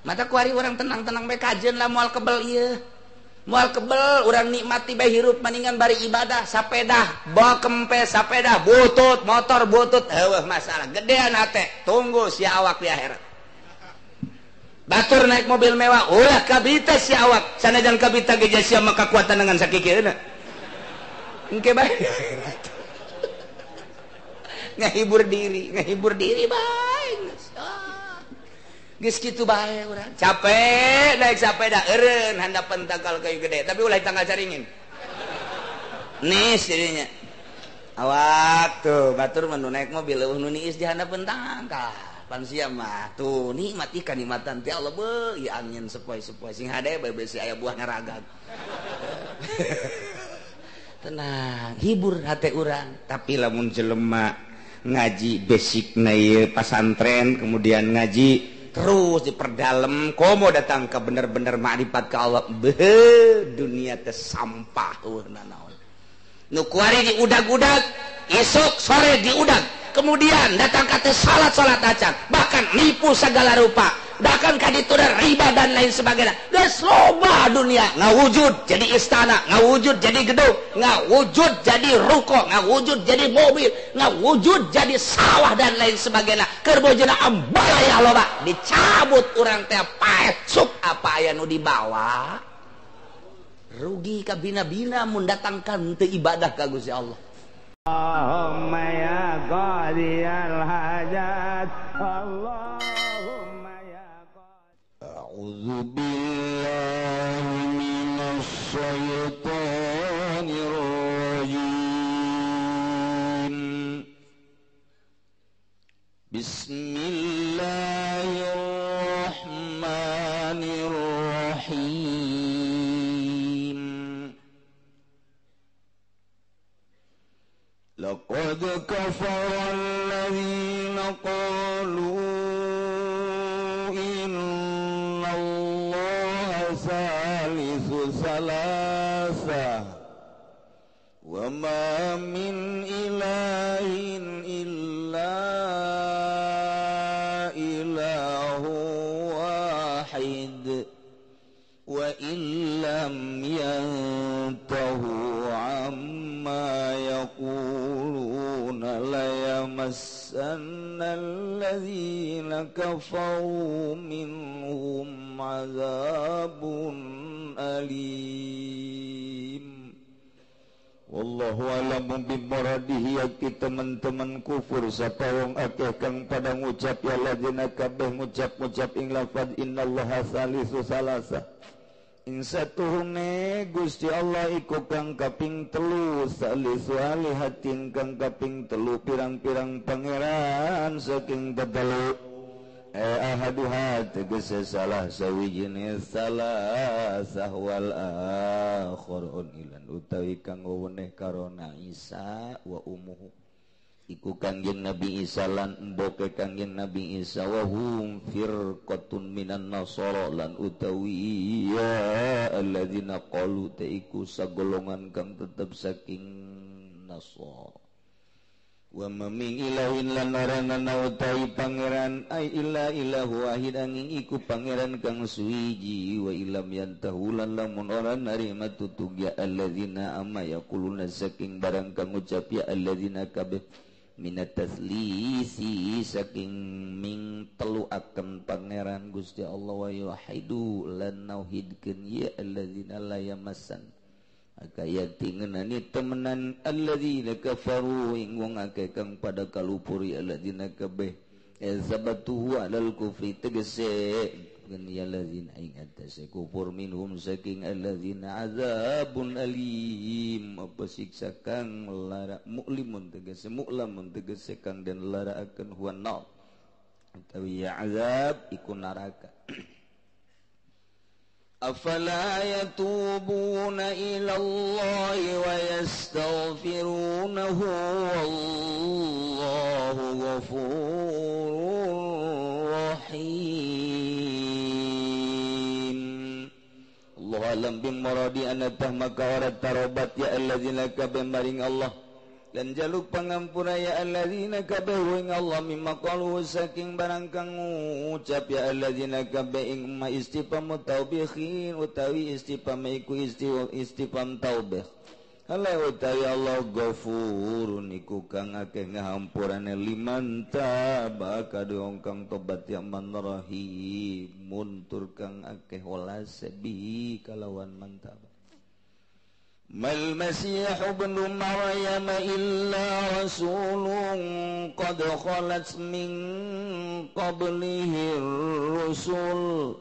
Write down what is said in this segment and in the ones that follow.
Mata kuari orang tenang-tenang bae kajeun lah moal kebel ieu. Moal kebel urang nikmati bae hirup maningan bari ibadah sapedah, bawa kempes sapedah, butut, motor butut, heueuh masalah. Gedean hate, tunggu sia awak di akhirat. Batur naik mobil mewah, ulah kabita sia awak. Sanajan kabita ge sia mah kakuatan dengan sakikieuna. Engke bae di akhirat. Ngahibur diri bae. Geus kitu bae urang. Capek naik sepeda eureun handapan tangkal kayu gede, tapi ulah tanggal caringin. Nis jadinya. Awak tuh batur mah nu naik mobil eueuh nu niis di handapeun tangkal. Pan sia mah tuh nikmat ikan nikmatan ti Allah beuh ieu angin sepoi-sepoi sing hade bae besi aya buah ngaragag. Tenang, hibur hate urang. Tapi lamun jelema ngaji basic na ieu pasantren kemudian ngaji terus diperdalam komo datang ke bener-bener makrifat ke Allah beuh dunia teh sampah eueuh nanaon nu kuari diudag-udag esok sore diudag kemudian datang ka teh salat-salat acan bahkan nipu segala rupa bahkan ka ditu riba dan lain sebagainya geus loba dunia ngawujud jadi istana ngawujud jadi gedung ngawujud jadi ruko ngawujud jadi mobil ngawujud jadi sawah dan lain sebagainya keur bojona ambalaya loba dicabut urang teh paeh sup apa aya nu dibawa rugi ka bina-bina mun datangkan teu ibadah ka Gusti Allah. Allahumma ya qadiyal hajat Allahumma ya qadiyal. A'udzu billahi minasy syaithanir rajim. Bismillahirrahmanirrahim. Laqad kafara alladziina qalu inna Allaha salisu salasa wa ma min ilahin illa ilahu wahid wa illam yantahu amma yaquluna layamassanna alladzina kafaru minhum azabun alim. Wallahu a'lamu bimuradihi. Yaki teman-teman kufur sapa wong akeh kang pada ngucap ya ladzina kabeh ngucap-ngucap ing lafaz innallaha salisu salasa. Ing satuhune Gusti Allah iku kang kaping telu salisu alihatin kang kaping telu pirang-pirang pangeran saking tetelu ahaduha tegese salah sawijine salah sahwal akhirun ilan utawi kang weweneh karona Isa wa umuhu iku kangjeng Nabi Isa lan emboke kangjeng Nabi Isa wa hum firqatun minan nasara lan utawi ya alladzina qalu ta iku sagolongan kang tetep saking nasara. Wa ma min ilahin lan ora utawi pangeran ai illa ilahu wahid angin iku pangeran kang suwiji wa ilam yantahu lan lamun ora narima tutug ya alladzina amma yaquluna saking barang kang ngucap ya alladzina kabeh minat taslisi saking ming telu akan pangeran Gusti Allah wa yuhidu lan nauhidkeun ya alladzina la yamassan kaya tingenani temenan alladzina kafaru ing wong akeh kang pada kalupuri alladzina kabeh sabatuhu alal kufri tegese ya alladzina ing atase kufur minhum saking alladzina azabun alim apa siksa kang lara mu'limun tegese mu'lamun tegese kang den lara akan huwa nar utawi azab iku neraka. Afala yatubuna ila Allah wa yastaghfirunahu wallahu ghafurur rahim. Allah alam bimuradi anatah maka ora tarobat ya alladzina kabeh maring Allah Lan jaluk pangampura ya alladzina kabeh ing Allah mimma qalu saking barang kang ngucap ya alladzina kabeh ing ma istifham taubihin utawi istifham iku istifham taubih. Ala utawi Allah ghafurun iku kang akeh ngahampurane liman taba kadung kang tobat ya man rahimun tur kang akeh welas bi kalawan man taba. Mal Masih ibn Maryam illa rasulun qad khalat min qablihi ar-rusul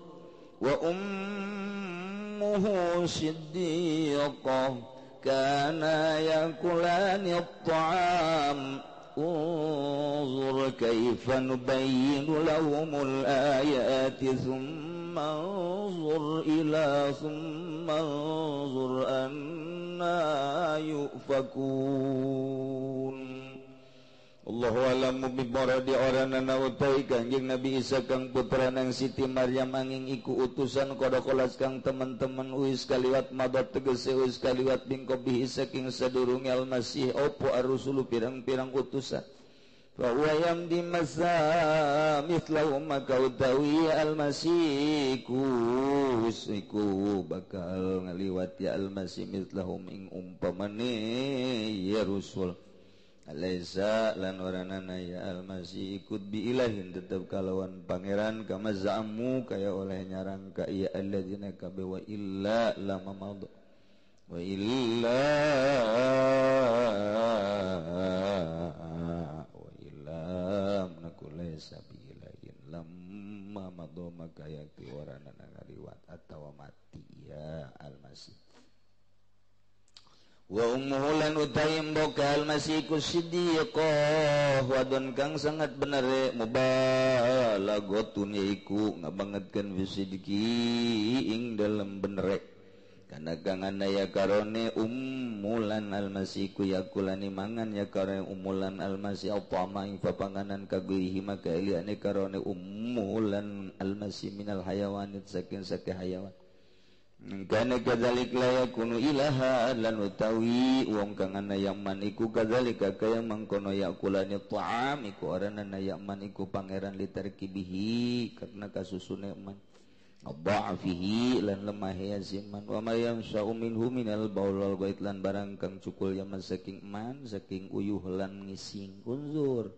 wa ummuhu siddiqah kana yakulani at-ta'am unzur kaifa nubayyinu lahumul ayati thumma anzur ila thumma anzur anna yufakun. Allahu alamu bi maradi oranana utai Kanjeng Nabi Isa kang putra nang Siti Maryam angin iku utusan kodokolas kang teman-teman uis kaliwat madot tegese uis kaliwat bingkobi saking sadurunge Al-Masih opo arusulu pirang-pirang utusan. Fa huwa yamdi masa mithlahu maka utawi Al-Masih iku bakal ngaliwat ya Al-Masih mithlahum ing umpamane ya rusul. Alaisa lan oranana ya Al-Masih ikut bi ilahin tetep kalawan pangeran kama za'amu kaya oleh nyarang ka ya alladzina kabe wa illa lama madha wa illa wa illa nakulaysa bi ilahin lamma madha maka yakti oranana ngaliwat atawa mati ya Al-Masih. Wa ummuhu lan utai mboka Al-Masih ku siddiqah wadon kang sangat bener mubalaghotun yaiku ngabangetkeun fisidqi ing dalem bener kana kang ana ya karone ummulan Al-Masih ku yakulani mangan ya karone ummulan Al-Masih apa ma ing papanganan kaguihi maka eliane karone ummulan Al-Masih minal hayawanit saking sake hayawan. Kana kadzalik la yakunu ilaha lan utawi wong kang ana yaman iku kadzalika kaya mangkono yakulani ta'am iku oranana yaman iku pangeran litarkibihi karena kasusune man dha'fihi lan lemah ya siman wa ma yamsa'u minhu minal baul wal ghaid lan barang kang cukul yaman saking man saking uyuh lan ngising unzur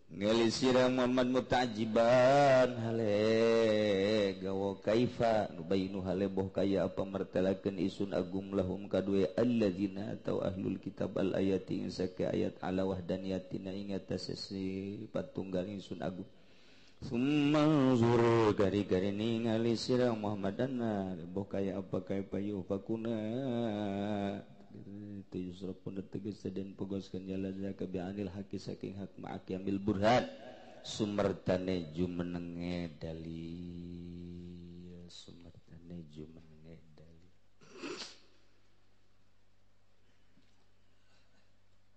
ngali sira Muhammad mutajiban hale gawa kaifa nubayinu hale boh kaya apa mertelakeun isun agung lahum kadue alladzina atau ahlul kitab al ayati ing sake ayat ala wahdaniyatina ing atas sifat tunggal ingsun agung summa zuru gari-gari ningali sira Muhammadana boh kaya apa kaifa yufakuna itu yusrafun tegas dan pogoskan jalan zaka bi'anil haqi saking hak ma'aqiyamil burhan sumertane jumenenge dalil sumertane jumenenge dalil.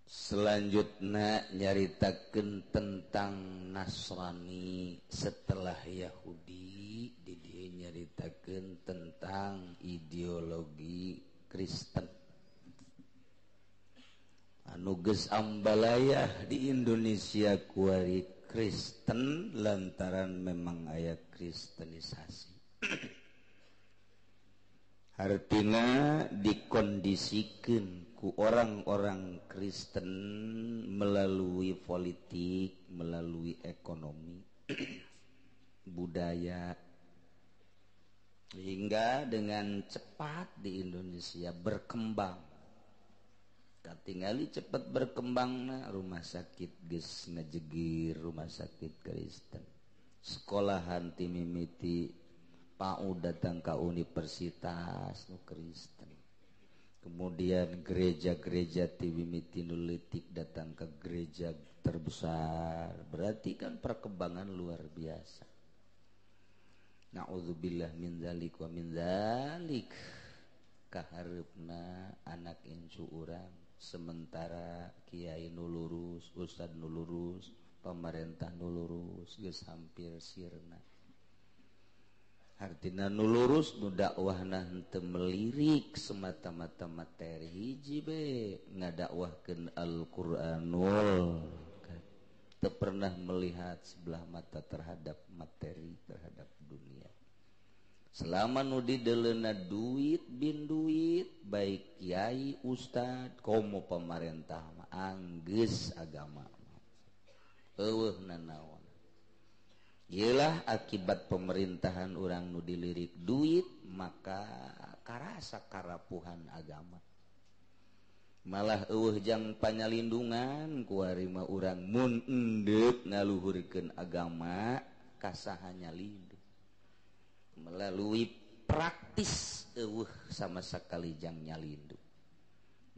Selanjutnya nyaritakeun tentang Nasrani setelah Yahudi di dieu nyaritakeun tentang ideologi Kristen anu geus ambalayah di Indonesia kuari Kristen lantaran memang aya kristenisasi. Artinya dikondisikan ku orang-orang Kristen melalui politik, melalui ekonomi, budaya, hingga dengan cepat di Indonesia berkembang. Katingali cepat berkembangna rumah sakit geus ngajegir rumah sakit Kristen, sekolahan ti mimiti PAUD datang ka universitas nu Kristen, kemudian gereja-gereja ti mimiti nu leutik datang ke gereja terbesar. Berarti kan perkembangan luar biasa. Na'udzubillah min dzalik wa min dzalik. Kahareupna anak incu urang sementara kiai nu lurus, ustad nu lurus, pemerintah nu lurus geus hampir sirna. Artina nu lurus nu dakwahna henteu melirik semata-mata materi hiji be ngadakwahkeun Al-Qur'anul. Teu pernah melihat sebelah mata terhadap materi, terhadap dunia. Selama nu dideleuna duit bin duit, baik kiai, ustad, komo pamarentah mah anggeus agama. Eueuh nanaon. Iyalah akibat pemerintahan orang nu dilirik duit maka karasa karapuhan agama. Malah eueuh jang panyalindungan kuari mah urang mun endeup ngaluhurkeun agama kasaha nyalindung. Melalui praktis eueuh sama sakali jang nyalindung.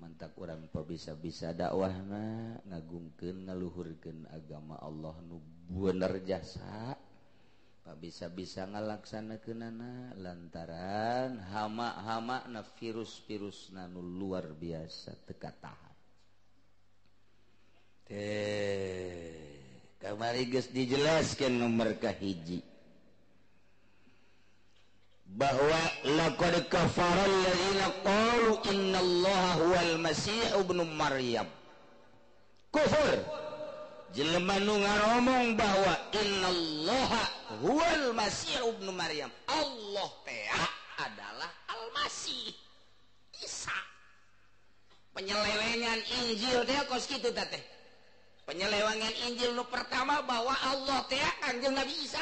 Mantak urang pabisa-bisa dakwahna ngagungkeun ngaluhurkeun agama Allah nu bener jasa pabisa-bisa ngalaksanakeunana lantaran hama-hama na virus-virusna nu luar biasa teu katahan. Teh kamari geus dijelaskeun nomor kahiji bahwa laqad kafara alladziina qalu innallaha huwal masih ibnu Maryam. Kufur jelema nu ngaromong bahwa innallaha huwal masih ibnu Maryam, Allah teh adalah Al-Masih Isa. Penyelewengan Injil teh kos kitu teh. Penyelewengan Injil nu pertama bahwa Allah teh Kanjeng Nabi Isa.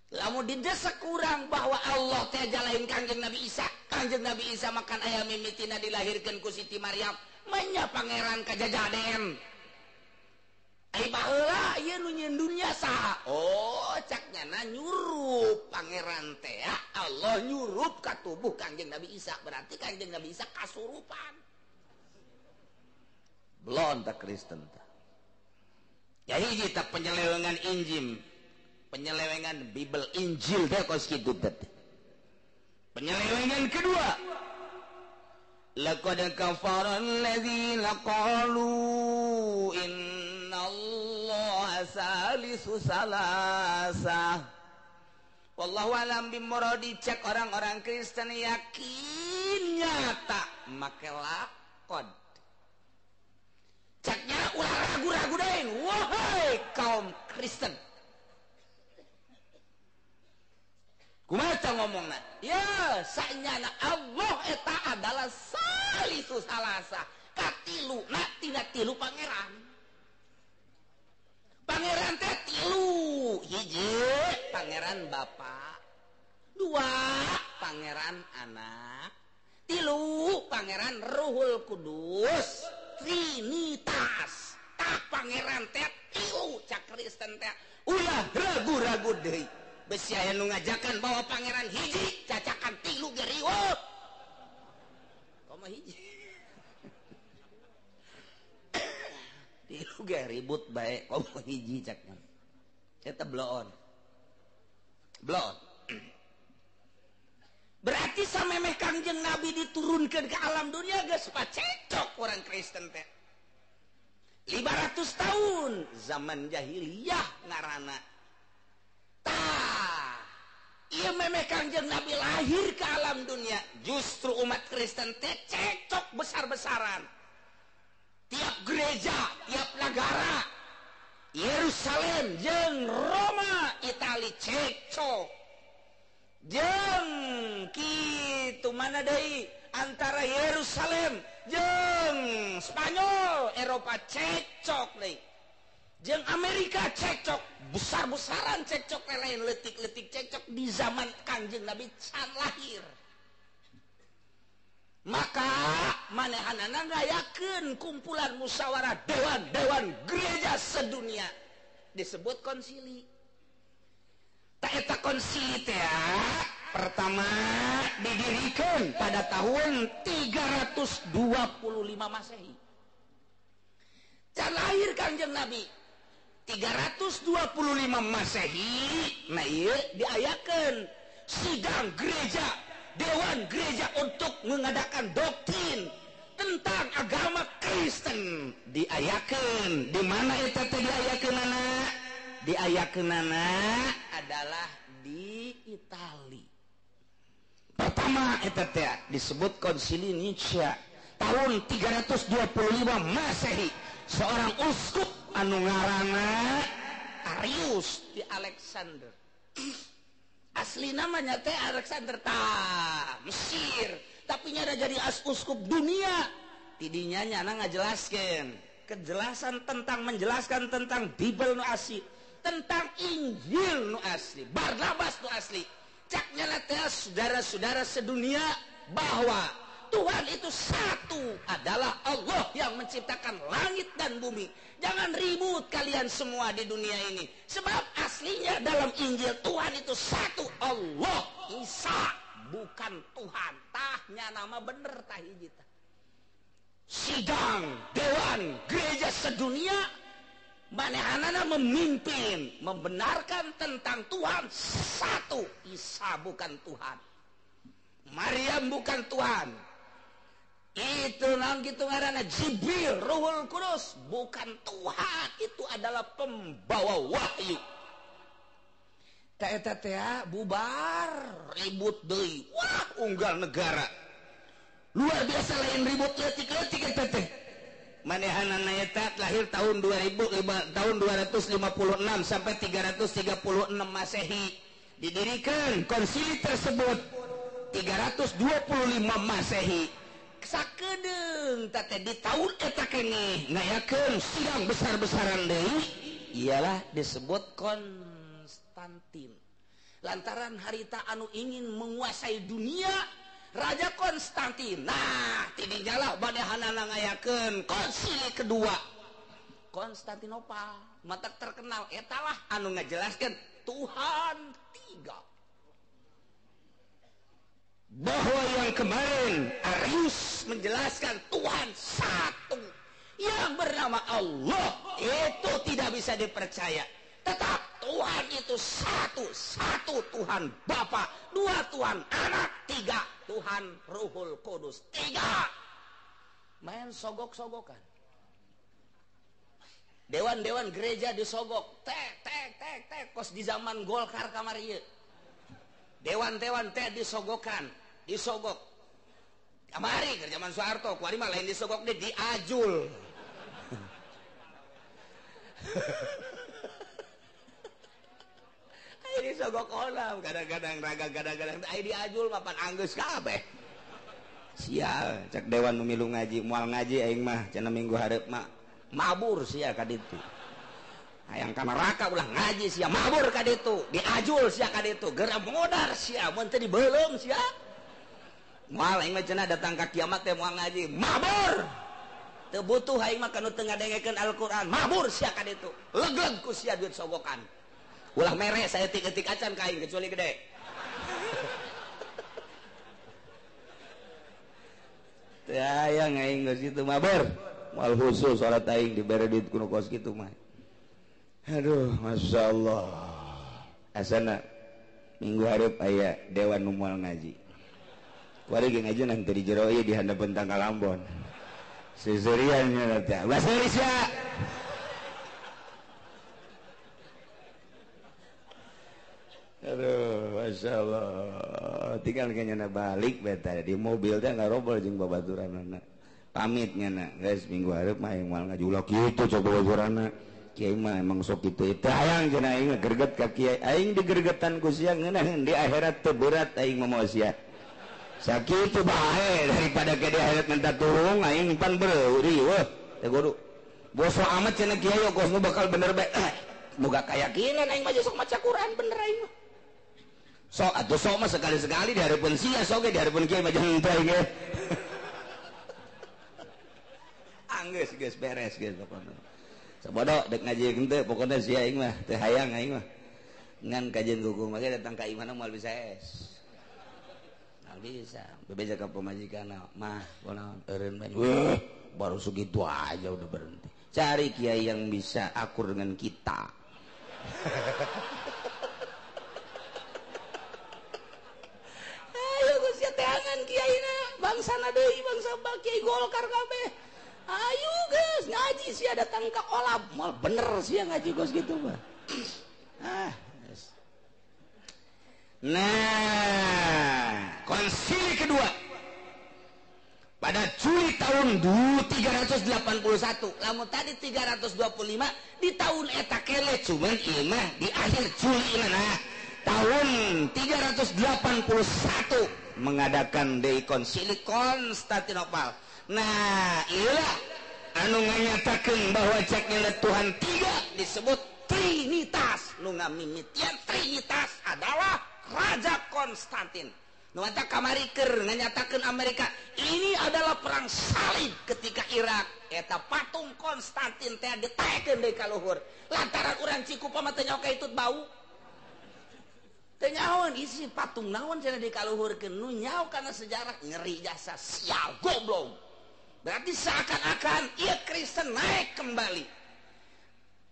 Lamun didesak kurang bahwa Allah teh jalain Kanjeng Nabi Isa, Kanjeng Nabi Isa makan ayam mimitina dilahirkeun ku Siti Maryam, menya pangeran kajajaden. Ai baheula ieu nu nyieun dunya saha? Oh, cak nyana nyurup pangeran teh, Allah nyurup ka tubuh Kanjeng Nabi Isa, berarti Kanjeng Nabi Isa kasurupan. Belon tak Kristen tah. Ya hiji tah penyelewengan Injil. Penyelewengan Bible Injil teh kos kitu teh. Penyelewengan kedua, laqad kafara alladziina qalu innallaha salisu salasa. Wallahu alam bimuradi. Cek orang-orang Kristen yakin nyata make laqad. Ceknya ulah ragu-ragu deui, wahai kaum Kristen. Kumaha ngomongna? Ya, sanyana Allah eta adalah salisu salasa, katilu na tina tilu pangeran. Pangeran teh tilu, hiji pangeran bapa, dua pangeran anak, tilu pangeran Ruhul Kudus, Trinitas. Tah pangeran teh tilu cak Kristen teh ulah ragu-ragu deui. Besi aya nu ngajakan bahwa pangeran hiji cacakan tilu ge riweuh. Komo hiji. Tilu ge ribut bae komo hiji caknya. Eta bloon. Bloon. Berarti samemeh Kangjeng Nabi diturunkeun ke alam dunia geus pacecok orang Kristen teh. 500 tahun zaman jahiliyah ngaranna. Iya memeh Kangjeng Nabi lahir ke alam dunia, justru umat Kristen teh cekcok besar-besaran. Tiap gereja, tiap negara, Yerusalem jeung Roma, Itali cekcok. Jeung kitu mana deui antara Yerusalem jeung Spanyol, Eropa cekcok deui. Jeung Amerika cekcok, besar-besaran cekcok lain letik-letik cekcok di zaman Kangjeng Nabi can lahir. Maka manehanana ngayakeun kumpulan musyawarah dewan-dewan gereja sedunia disebut konsili. Ta eta konsili teh pertama didirikan pada tahun 325 Masehi. Can lahir Kangjeng Nabi 325 Masehi, nah ieu diayakeun sidang gereja, dewan gereja untuk mengadakan doktrin tentang agama Kristen. Diayakeun di mana eta teh diayakeunana? Diayakeunana adalah di Pertama eta teh disebut Konsili Nicea tahun 325 Masehi. Seorang uskup anu ngaranna Arius di Alexander. Asli namanya teh Alexander ta Mesir, tapi nyada jadi uskup dunia. Tidinya nyana ngajelaskeun kejelasan tentang menjelaskan tentang Bible nu asli, tentang Injil nu asli, Barnabas nu asli. Caknya teh saudara-saudara sedunia bahwa Tuhan itu satu, adalah Allah yang menciptakan langit dan bumi. Jangan ribut kalian semua di dunia ini. Sebab aslinya dalam Injil Tuhan itu satu, Allah, Isa, bukan Tuhan. Tahnya nama bener tah hiji tah. Sidang dewan gereja sedunia manehanana memimpin, membenarkan tentang Tuhan satu, Isa bukan Tuhan, Maryam bukan Tuhan. Itu naon kitu ngaranna Jibril, Ruhul Kudus bukan Tuhan, itu adalah pembawa wahyu. Ta eta teh bubar ribut deui. Wah, unggal negara. Luar biasa lain ribut leutik-leutik eta teh. Manehanana eta lahir tahun 2000 tahun 256 sampai 336 Masehi. Didirikan konsili tersebut 325 Masehi. Sakedeung teh di tahun eta keneh ngayakeun sidang besar-besaran deui, ialah disebut Konstantin. Lantaran harita anu ingin menguasai dunia Raja Konstantin. Nah, tidinya lah manehanana ngayakeun konsili kedua Konstantinopal. Matak terkenal etalah anu ngajelaskeun Tuhan tiga. Bahwa yang kemarin Arius menjelaskan Tuhan satu yang bernama Allah, itu tidak bisa dipercaya. Tetap Tuhan itu satu, satu Tuhan Bapa, dua Tuhan Anak, tiga Tuhan Ruhul Kudus, tiga. Main sogok-sogokan. Dewan-dewan gereja disogok, tek tek tek tek, kos di zaman Golkar kamari ieu. Dewan-dewan teh disogokan, disogok. Kamari ke zaman Soeharto, kuari mah lain disogok deh, diajul. Ayo disogok olam, kadang-kadang raga, kadang-kadang ayo diajul mapan anggeus kabeh. Sial, cek dewan nu milu ngaji, moal ngaji aing mah cenah minggu hareup mah mabur sia ka ditu. Hayang ka neraka ulah ngaji sia, mabur ka ditu, diajul sia ka ditu, geura modar sia, mun teu dibeuleum sia. Moal aing mah cenah datang ka kiamat teh moal ngaji, mabur. Teu butuh aing mah kanu teu ngadengekeun Al-Qur'an, mabur sia ka ditu. Legleg ku sia duit sogokan. Ulah mere saeutik-eutik acan ka aing kecuali gede. Teu hayang aing geus kitu mabur. Moal khusus salat aing dibere duit kuno kos kitu mah. Aduh, Masya Allah. Asana minggu hareup aya dewan nu moal ngaji. Kuari ge ngaji nanti di jero ieu di handapeun tangkal Ambon. Seserian nya teh. Ulah seuri sia. Aduh, Masya Allah. Tinggal kayaknya balik beta di mobil teh ngarobol jeung babaturanana. Pamit nya guys minggu hareup mah aing moal ngaji ulah kitu coba babaturanna. Kiai mah emang sok kitu itu hayang cenah aing greget ka kiai aing digergetan ku sia ngeunaheun di akhirat teu berat aing mah moal sia sakitu bae daripada ke di akhirat minta tulung aing pan beuri weuh teh kudu boso amat cenah kiai kos nu bakal bener bae moga kayakinan aing mah sok maca Quran bener aing mah sok atuh sok mah sekali-sekali di hareupeun sia sok ge di hareupeun kiai mah jeung teh aing ge anggeus geus beres geus pokona. Sabodo dek ngaji henteu pokona sia aing mah teu hayang aing mah ngan kajian hukum mah datang ka imahna moal bisa es. Moal bisa bebeja ka pamajikanna mah kunaon eureun bae. Wah, baru segitu aja udah berhenti. Cari kiai yang bisa akur dengan kita. Ayo geus sia teangan kiaina, bangsana deui bangsa kiai Golkar kabeh. Ayo guys ngaji sia datang ke kolam mal bener sia ngaji gos gitu mah. Ah, yes. Nah, konsili kedua kedua pada Juli tahun 381. Lamun tadi 325 di tahun eta kele, cuman ieu mah di akhir Juli, nah tahun 381 mengadakan deui konsili Konstantinopel. Nah, iyalah anu nganyatakeun bahwa ceknya Tuhan tiga disebut Trinitas. Nu ngamimitian Trinitas adalah Raja Konstantin. Nu mata kamari keur nganyatakeun Amerika ini adalah perang salib ketika Irak eta patung Konstantin teh ditaekeun deui ka luhur. Lantaran urang Cikupa mah teu nyaho ka hitut bau. Teu nyahoeun isi patung naon cenah dikaluhurkeun, nu nyaho kana sejarah ngeri jasa sial goblok. Berarti seakan-akan ieu Kristen naik kembali.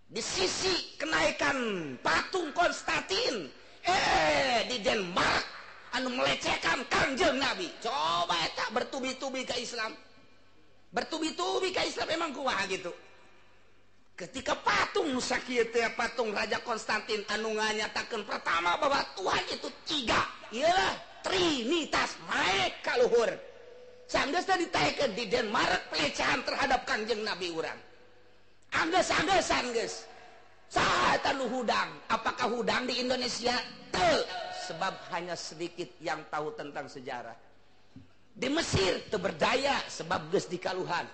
Di sisi kenaikan patung Konstantin, di Denmark anu melecehkan Kangjeng Nabi. Coba eta bertubi-tubi ke Islam. Bertubi-tubi ke Islam emang kumaha gitu. Ketika patung nu sakieu teh patung Raja Konstantin anu nganyatakeun pertama bahwa Tuhan itu tiga, iyalah Trinitas naik ka luhur. Sanggeus teh ditaekeun di Denmark pelecehan terhadap Kangjeng Nabi urang. Anggeus-anggesan geus. Saha eta nu hudang? Apakah hudang di Indonesia? Teu, sebab hanya sedikit yang tahu tentang sejarah. Di Mesir teu berdaya sebab geus dikaluhan.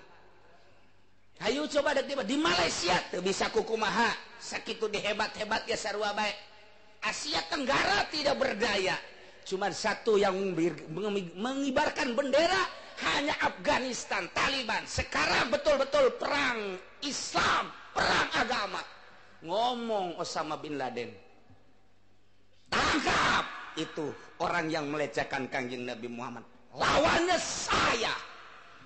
Hayu coba dek di Malaysia teu bisa kukumaha, sakitu dihebat-hebat ge sarua bae. Asia Tenggara tidak berdaya. Cuman satu yang mengibarkan bendera hanya Afghanistan, Taliban. Sekarang betul-betul perang Islam, perang agama. Ngomong Osama bin Laden, tangkap itu orang yang melecehkan Kangjeng Nabi Muhammad. Lawannya saya.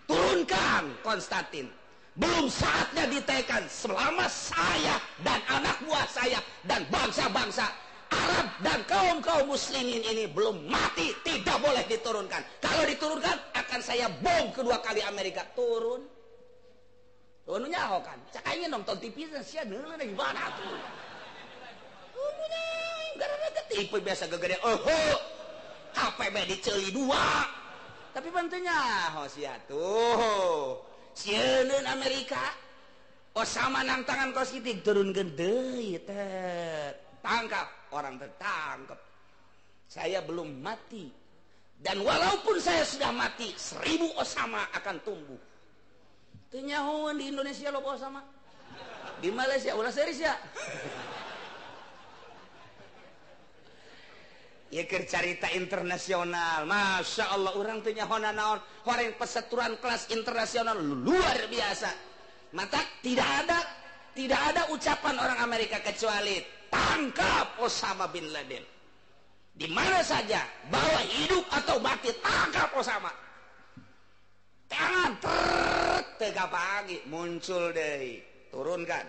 Turunkan Konstantin. Belum saatnya ditekan selama saya dan anak buah saya dan bangsa-bangsa Arab dan kaum-kaum muslimin ini belum mati, tidak boleh diturunkan. Kalau diturunkan akan saya bom kedua kali Amerika. Turun. Turun nyaho kan. Cak aing nonton TV sia deuleu gimana tuh. Turunnya gara-gara TV biasa gegede. Oh, HP bae diceuli dua. Tapi pan teu nyaho sia tuh. Sieun Amerika. Osama nang tangan kos kitik turunkeun deui teh. Tangkap, orang tertangkap. Saya belum mati. Dan walaupun saya sudah mati, 1000 Osama akan tumbuh. Teu nyahoeun di Indonesia loba Osama. Di Malaysia ulah serius ya. Ieu keur carita internasional. Masya Allah urang teu nyaho naon. Horeng peseturan kelas internasional luar biasa. Mata tidak ada ucapan orang Amerika kecuali tangkap Osama bin Laden. Di mana saja, bawa hidup atau mati, tangkap Osama. Tangan tega pagi muncul deui, turunkan.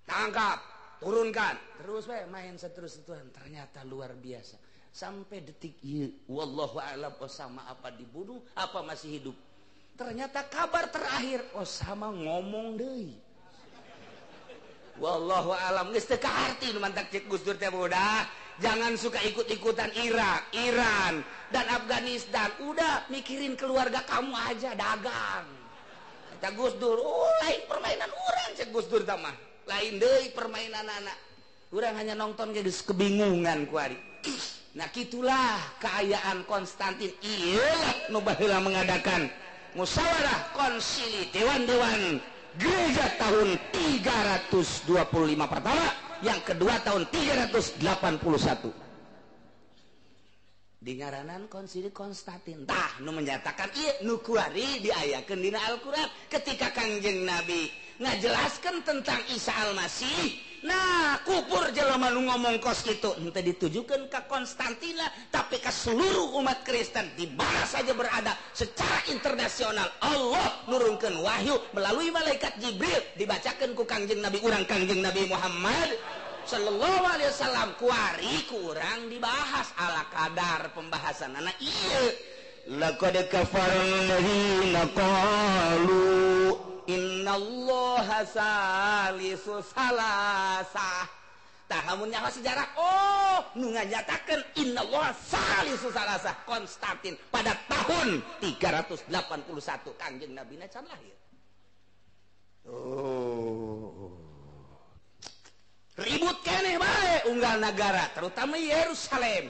Tangkap, turunkan. Terus we main seterus-terusan, ternyata luar biasa. Sampai detik ieu, wallahu a'lam Osama apa dibunuh, apa masih hidup. Ternyata kabar terakhir Osama ngomong deui. Wallahu a'lam geus teu kaharti nu mantak cek Gus Dur teh udah. Jangan suka ikut-ikutan Irak, Iran, dan Afghanistan. Udah mikirin keluarga kamu aja, dagang. Kata Gus Dur, oh lain permainan urang cek Gus Dur tah mah. Lain deui permainan anak. Urang hanya nonton geus kebingungan ku ari. Nah kitulah keayaan Konstantin. Ieu nu baheula mengadakan musyawarah konsili dewan-dewan gereja tahun 325 pertama, yang kedua tahun 381. Di ngaranan konsili Konstantin. Tah nu menyatakan ieu nu kuari diayakeun dina Al-Qur'an ketika Kangjeng Nabi ngajelaskeun tentang Isa Al-Masih. Nah, kupur jelema nu ngomong kos kitu henteu ditujukeun ka Konstantina tapi ka seluruh umat Kristen di mana saja berada secara internasional. Allah nurunkeun wahyu melalui malaikat Jibril dibacakeun ku Kangjeng Nabi urang Kangjeng Nabi Muhammad sallallahu alaihi wasallam. Kuari kurang dibahas ala kadar pembahasan anak ieu. Laqad kafara alladziina qalu innallaha salisu salasah. Tah lamun nyaho sejarah, oh nu nganyatakeun innallaha salisu salasah Konstantin pada tahun 381 Kangjeng Nabi na can lahir. Oh. Ribut keneh bae unggal negara, terutama Yerusalem.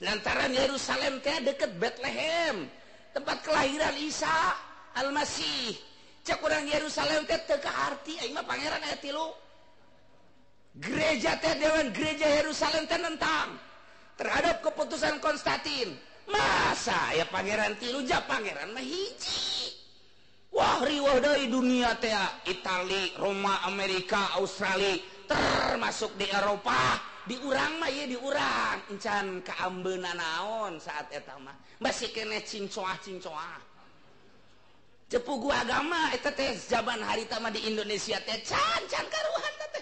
Lantaran Yerusalem teh deket Bethlehem, tempat kelahiran Isa Al-Masih. Cek urang Yerusalem teh teu kaharti, aing mah pangeran aya tilu. Gereja teh dewan gereja Yerusalem teh nentang terhadap keputusan Konstantin. Masa ya pangeran tilu ja pangeran mah hiji. Wah riweuh deui dunia teh, Itali, Roma, Amerika, Australia, termasuk di Eropa. Di urang mah ieu di urang encan kaambeuna naon saat eta mah masih keneh cincoah-cincoah. Cepugu agama eta teh zaman harita mah di Indonesia teh can can karuhan teh.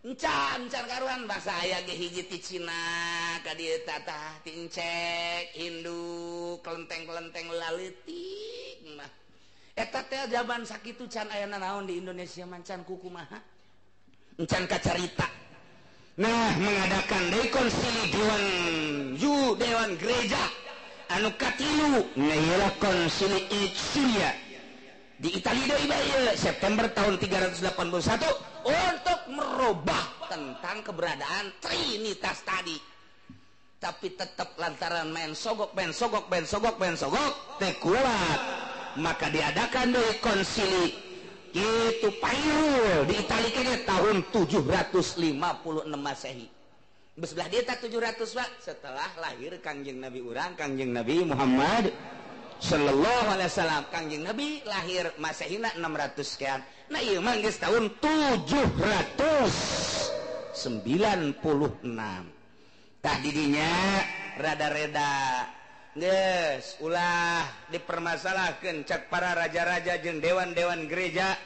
Encan can karuhan basa aya ge hiji ti Cina ka dieu tah ti Encek, Hindu, kelenteng-kelenteng laleutik mah. Eta teh zaman sakitu can aya naon di Indonesia mah can kukumaha. Encan kacarita. Nah, mengadakan deui konsili dewan ju dewan gereja anu katilu na konsili Icenia di Italia deui bae September tahun 381 untuk merubah tentang keberadaan Trinitas tadi. Tapi tetap lantaran main sogok main sogok main sogok main sogok teh kuat, maka diadakan deui konsili itu Pairul di Italia kayaknya tahun 756 Masehi. Sebelah dia tak 700 Pak, setelah lahir Kangjeng Nabi urang, Kangjeng Nabi Muhammad sallallahu alaihi wasallam. Kangjeng Nabi lahir Masehina 600 sekian. Nah ieu mah geus tahun 796. Tah didinya rada-reda geus ulah dipermasalahkeun cek para raja-raja jeung dewan-dewan gereja.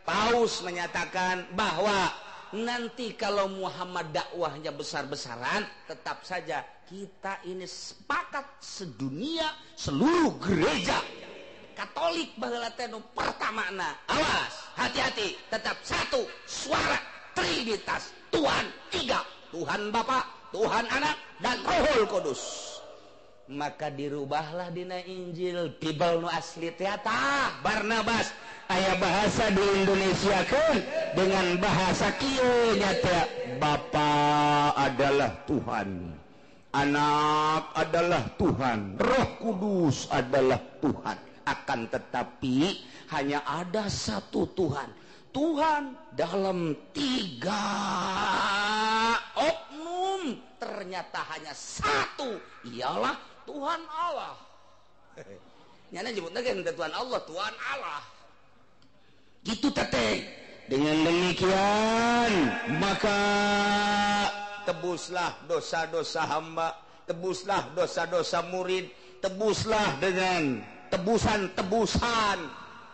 Paus menyatakan bahwa nanti kalau Muhammad dakwahnya besar-besaran, tetap saja kita ini sepakat sedunia seluruh gereja Katolik baheula teh nu pertamana. Awas, hati-hati, tetap satu suara Trinitas, Tuhan tiga, Tuhan Bapa, Tuhan Anak, dan Roh Kudus. Maka dirubahlah dina Injil Bible nu asli teh tah Barnabas aya bahasa di Indonesia kan dengan bahasa kieu nya teh Bapa adalah Tuhan, Anak adalah Tuhan, Roh Kudus adalah Tuhan. Akan tetapi hanya ada satu Tuhan. Tuhan dalam tiga oknum ternyata hanya satu, ialah Tuhan Allah. Nyana nyebutna ge Tuhan Allah, Tuhan Allah. Gitu teteh. Dengan demikian maka tebuslah dosa-dosa hamba, tebuslah dosa-dosa murid, tebuslah dengan tebusan-tebusan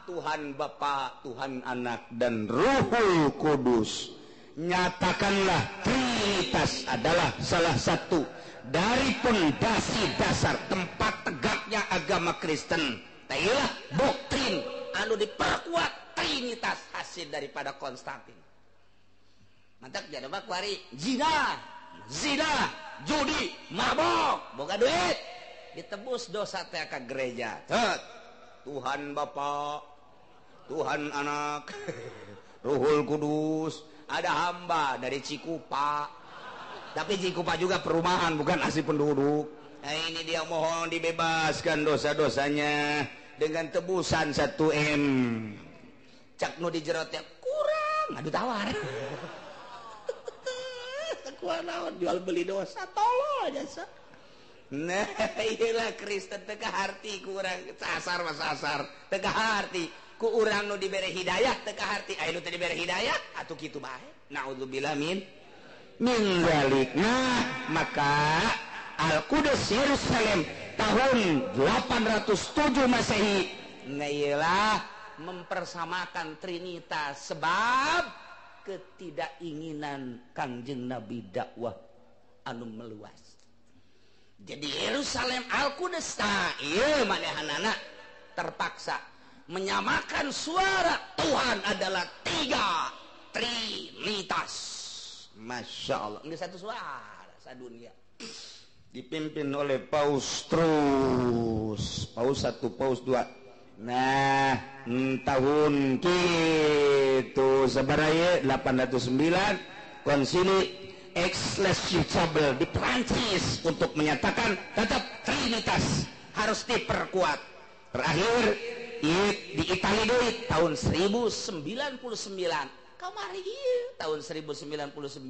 Tuhan Bapa, Tuhan Anak, dan Ruhul Kudus. Nyatakanlah Trinitas adalah salah satu dari pondasi dasar tempat tegaknya agama Kristen. Tailah doktrin anu diperkuat Trinitas hasil daripada Konstantin. Mantak jadi mah kuari zina, zina, judi, mabok, boga duit, ditebus dosa teh ka gereja. Cet. Tuhan Bapa, Tuhan Anak, Ruhul Kudus. Ada hamba dari Cikupa. Tapi Cikupa juga perumahan, bukan asli penduduk. Nah, ini dia mohon dibebaskan dosa-dosanya dengan tebusan 1 M. Cak nu di jero teh kurang, aduh tawar. Kuat naon jual beli dosa, tolol jasa. Nah, iyalah Kristen teu kaharti ku urang sasar mah sasar, teu kaharti ku urang nu dibere hidayah, teu kaharti aya nu teu dibere hidayah atuh kitu bae. Naudzubillah min dzalik. Nah, maka Al-Qudus Yerusalem tahun 807 Masehi nah iyalah mempersamakan Trinitas sebab ketidakinginan Kangjeng Nabi dakwah anu meluas. Jadi Yerusalem Al-Qudus tah ieu manehanana terpaksa menyamakan suara Tuhan adalah tiga Trinitas. Masya Allah, nggak satu suara sadunia. Dipimpin oleh Paus terus, Paus 1, Paus 2. Nah, tahun gitu sabaraha 809 konsili Aix-les-Chapelle di Prancis untuk menyatakan tetap Trinitas harus diperkuat. Terakhir di Italia deui tahun 1099. Kamari tahun 1099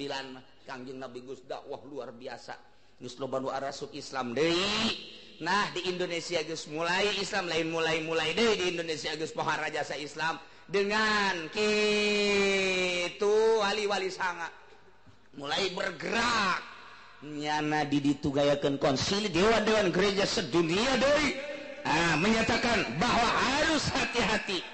Kangjeng Nabi geus dakwah luar biasa. Geus loba nu arasup Islam deui. Nah, di Indonesia geus mulai Islam lain mulai-mulai deui di Indonesia geus pohara jasa Islam dengan kitu wali-wali sanga mulai bergerak nyana di ditu gayakeun konsili dewan-dewan gereja sedunia deui menyatakan bahwa harus hati-hati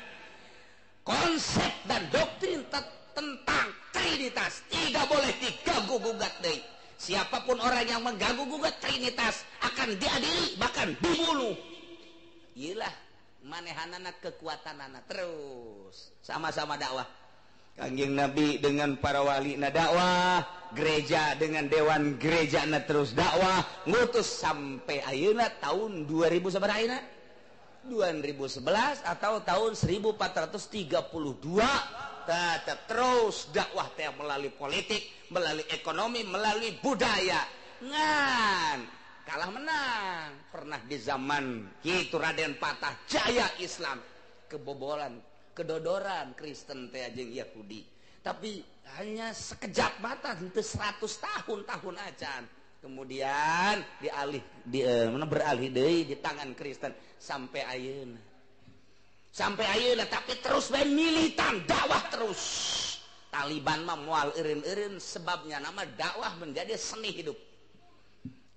konsep dan doktrin tentang Trinitas tidak boleh diganggu gugat deui. Siapapun orang yang mengganggu gugat Trinitas akan diadili bahkan dibunuh. Iyalah manehanana kekuatanana terus sama-sama dakwah. Kangjeng Nabi dengan para wali na dakwah, gereja dengan dewan gereja na terus dakwah, ngutus sampai ayeuna tahun 2000 sabaraha ayeuna? 2011 atau tahun 1432 tetap terus dakwah teh melalui politik, melalui ekonomi, melalui budaya. Ngan kalah menang. Pernah di zaman kitu Raden Patah jaya Islam, kebobolan, kedodoran Kristen teh jeung Yahudi. Tapi hanya sekejap mata, henteu 100 tahun-tahun acan. Kemudian dialih di beralih deui di tangan Kristen sampai ayeuna. Sampai ayeuna tapi terus bae militan dakwah terus. Taliban mah moal eureun-eureun sebabnya nama dakwah menjadi seni hidup.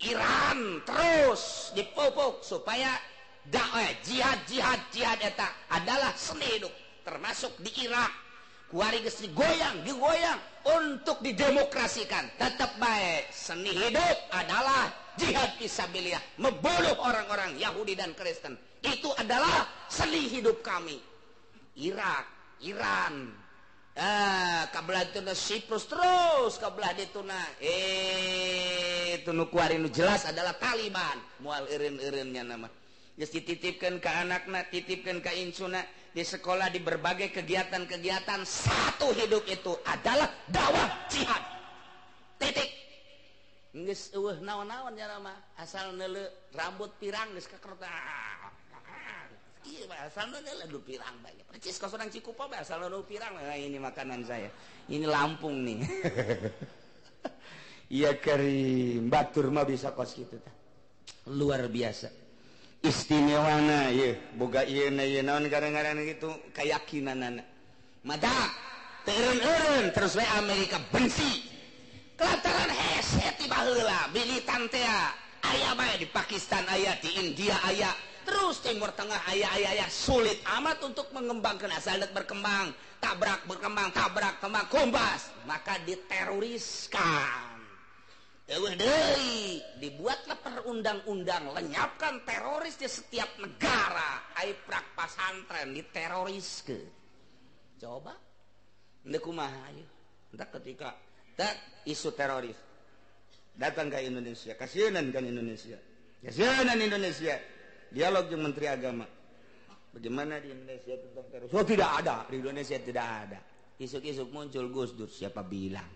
Iran terus dipupuk supaya dakwah jihad jihad jihad eta adalah seni hidup, termasuk di Irak. Kuari geus digoyang, digoyang untuk didemokrasikan. Tetap baik, seni hidup adalah jihad fisabilillah, membunuh orang-orang Yahudi dan Kristen. Itu adalah seni hidup kami. Irak, Iran, kabelah dituna Siprus terus kabelah dituna. Itu nu kuari nu jelas adalah Taliban. Moal eureun-eureunnya nama. Geus dititipkeun ka anakna, titipkeun ka incuna di sekolah, di berbagai kegiatan-kegiatan, satu hidup itu adalah dakwah jihad. Titik. Geus eueuh naon-naon nya mah, asal neuleu rambut pirang geus kakerta. Iya, asal neuleu lu pirang bae. Percis kos urang Cikupa bae asal neuleu pirang. Nah, ini makanan saya. Ini Lampung nih. Iya karim, batur mah bisa kos kitu tah. Luar biasa. Istimewana ye boga ieu na ieu naon gara-gara gitu keyakinanana mada teu eureun-eureun terus we Amerika benci kelantaran hese ti baheula militan teh aya bae di Pakistan, aya di India, aya terus Timur Tengah, aya aya aya sulit amat untuk mengembangkan asal berkembang, tabrak berkembang, tabrak kembang kombas, maka diteroriskan. Eueuh deui, dibuatlah perundang-undang lenyapkan teroris di setiap negara. Ai prak pasantren diteroriskeun. Coba ndek kumaha ayo. Entak ketika tak isu teroris datang ke Indonesia, kasieunan kan Indonesia. Kasieunan Indonesia. Dialog jeung Menteri Agama. Bagaimana di Indonesia tentang teroris? Oh, tidak ada, di Indonesia tidak ada. Isuk-isuk muncul Gus Dur, siapa bilang?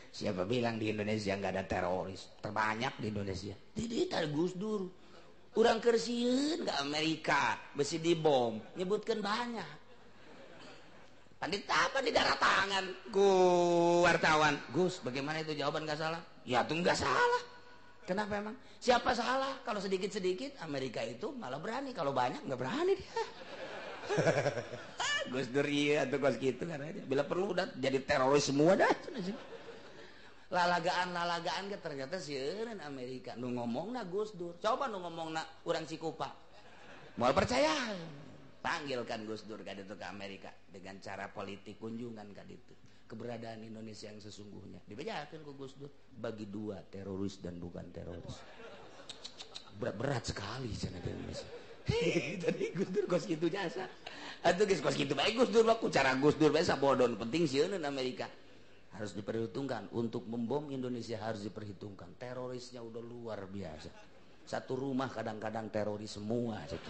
Siapa bilang di Indonesia nggak ada teroris? Terbanyak di Indonesia. Tidak, Gus Dur. Urang keur sieun ke Amerika, besi dibom, nyebutkan banyak. Pandit apa di darah tangan ku wartawan. Gus, bagaimana itu jawaban nggak salah? Ya itu nggak salah. Kenapa emang? Siapa salah? Kalau sedikit-sedikit Amerika itu malah berani, kalau banyak nggak berani dia. Gus Dur iya atau Gus gitu karena bila perlu udah jadi teroris semua dah. Lalagaan-lalagaan ke ternyata sieun Amerika nu ngomongna Gus Dur. Coba nu ngomongna urang Cikupa. Moal percaya. Panggilkan Gus Dur ka ditu ke Amerika dengan cara politik kunjungan ka ditu. Keberadaan Indonesia yang sesungguhnya dibejakeun ku Gus Dur bagi dua, teroris dan bukan teroris. Berat-berat sekali cenah di Indonesia. Tadi Gus Dur kos kitu jasa. Atuh geus kos kitu bae Gus Dur mah ku cara Gus Dur bae sabodon penting sieun Amerika. Harus diperhitungkan untuk membom Indonesia, harus diperhitungkan. Terorisnya udah luar biasa. Satu rumah kadang-kadang teroris semua gitu.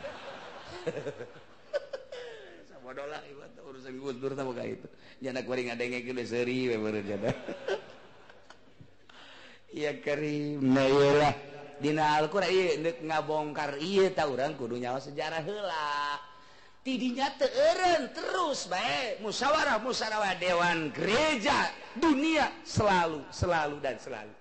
Sabodo lah urusan Gus Dur sama kayak itu. Jana kuring ngadengkeun seuri we meureun jana. Ya karim. Nah iyalah dina Al-Qur'an ieu deuk ngabongkar ieu ta urang kudu nyawa sejarah heula. Tidinya teu eureun terus bae musyawarah musyawarah dewan gereja dunia selalu selalu dan selalu.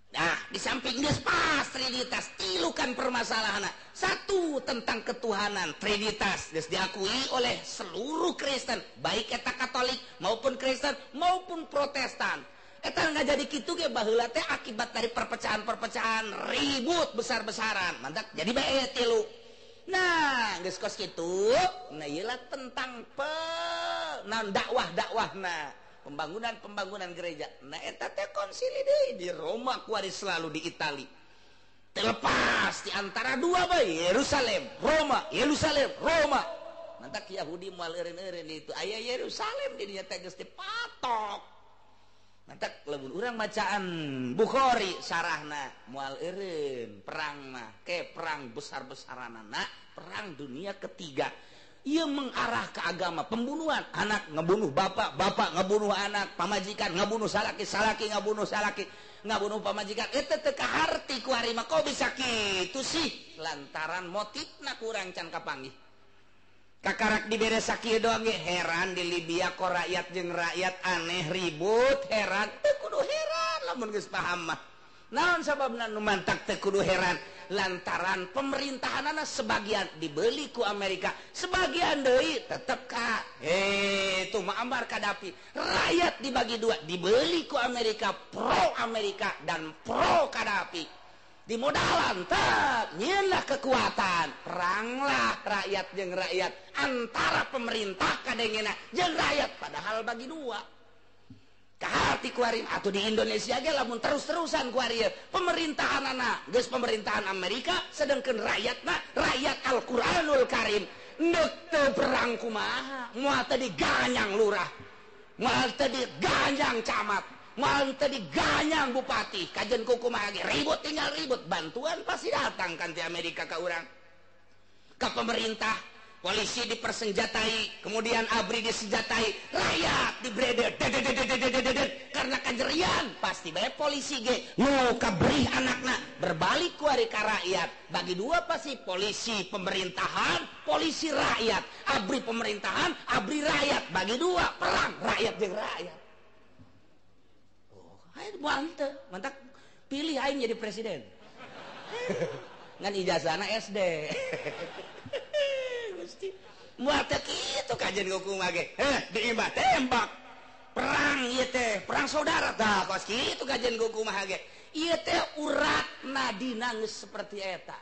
Nah, di samping geus pas trinitas tilukan permasalahan. Satu tentang ketuhanan, trinitas geus diakui oleh seluruh Kristen, baik eta Katolik maupun Kristen maupun Protestan. Eta nggak jadi kitu ge baheula teh akibat dari perpecahan-perpecahan ribut besar-besaran. Mantak jadi bae tilu. Nah, geus kos kitu, nah ieu tentang dakwah-dakwahna, pembangunan-pembangunan gereja. Nah eta teh konsili deui di Roma kuari selalu di Itali. Terlepas di antara dua bae, Yerusalem, Roma, Yerusalem, Roma. Mantak Yahudi moal eureun-eureun itu aya Yerusalem di dinya teh geus dipatok. Mantak lamun urang bacaan Bukhari sarahna moal eureun perang mah ke perang besar-besaranana perang dunia ketiga. Ia mengarah ke agama pembunuhan, anak ngebunuh bapak, bapak ngebunuh anak, pamajikan ngebunuh salaki, salaki ngebunuh salaki, ngebunuh pamajikan. Eta teu kaharti ku ari mah kok bisa kitu sih? Lantaran motifna kurang can kapanggih. Kakarak dibere sakieu doang ge heran di Libya kok rakyat jeung rakyat aneh ribut heran teu kudu heran lamun geus paham mah. Naon sababna nu mantak teu kudu heran? Lantaran pemerintahanana sebagian dibeli ku Amerika, sebagian deui tetep ka itu Muammar Gaddafi. Rakyat dibagi dua, dibeli ku Amerika, pro Amerika dan pro Gaddafi. Dimodalan tak nyeunlah kekuatan, peranglah rakyat jeung rakyat antara pemerintah kadengena jeung rakyat padahal bagi dua. Kaharti kuari atuh di Indonesia ge lamun terus-terusan kuari pemerintahanana geus pemerintahan Amerika sedangkan rakyatna rakyat Al-Qur'anul Karim neuk teu perang kumaha moal teu diganyang lurah, moal teu diganyang camat, moal teu diganyang bupati, kajen kumaha ge ribut tinggal ribut, bantuan pasti datang kan ti Amerika ka urang. Ka pemerintah, polisi dipersenjatai, kemudian ABRI disenjatai, rakyat dibredel, karena kajerian pasti bae polisi ge nu kabrih anakna berbalik ku ari ka rakyat. Bagi dua pasti polisi pemerintahan, polisi rakyat, ABRI pemerintahan, ABRI rakyat, bagi dua perang rakyat jeung rakyat. Oh, ayo mantep, mantap pilih aing jadi presiden. Ngan ijazahna SD. Gusti. Moal teh kitu kajen kumaha ge. Heh, diimbah tembak. Perang ieu teh, perang saudara tah kos kitu kajen kumaha ge. Ieu teh uratna dina geus seperti eta.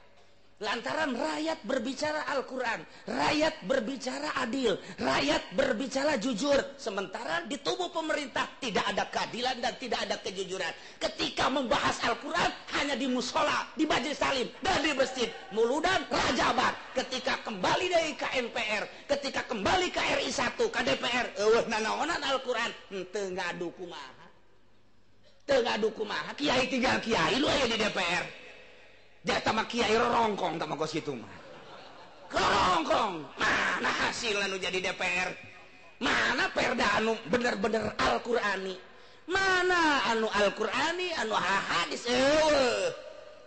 Lantaran rakyat berbicara Al-Quran, rakyat berbicara adil, rakyat berbicara jujur. Sementara di tubuh pemerintah tidak ada keadilan dan tidak ada kejujuran. Ketika membahas Al-Quran hanya di musola, di majelis taklim, dan di masjid, muludan, rajaban. Ketika kembali dari KMPR, ketika kembali ke RI 1, ke DPR, eueuh nanaonan Al-Quran, henteu ngadu kumaha. Teu ngadu kumaha, kiai tinggal kiai lu aya di DPR. Dia tama kiai rorongkong tama kos kitu mah. Rorongkong. Mana hasil anu jadi DPR? Mana perda anu bener-bener Al-Qur'ani? Mana anu Al-Qur'ani anu hadis eueuh.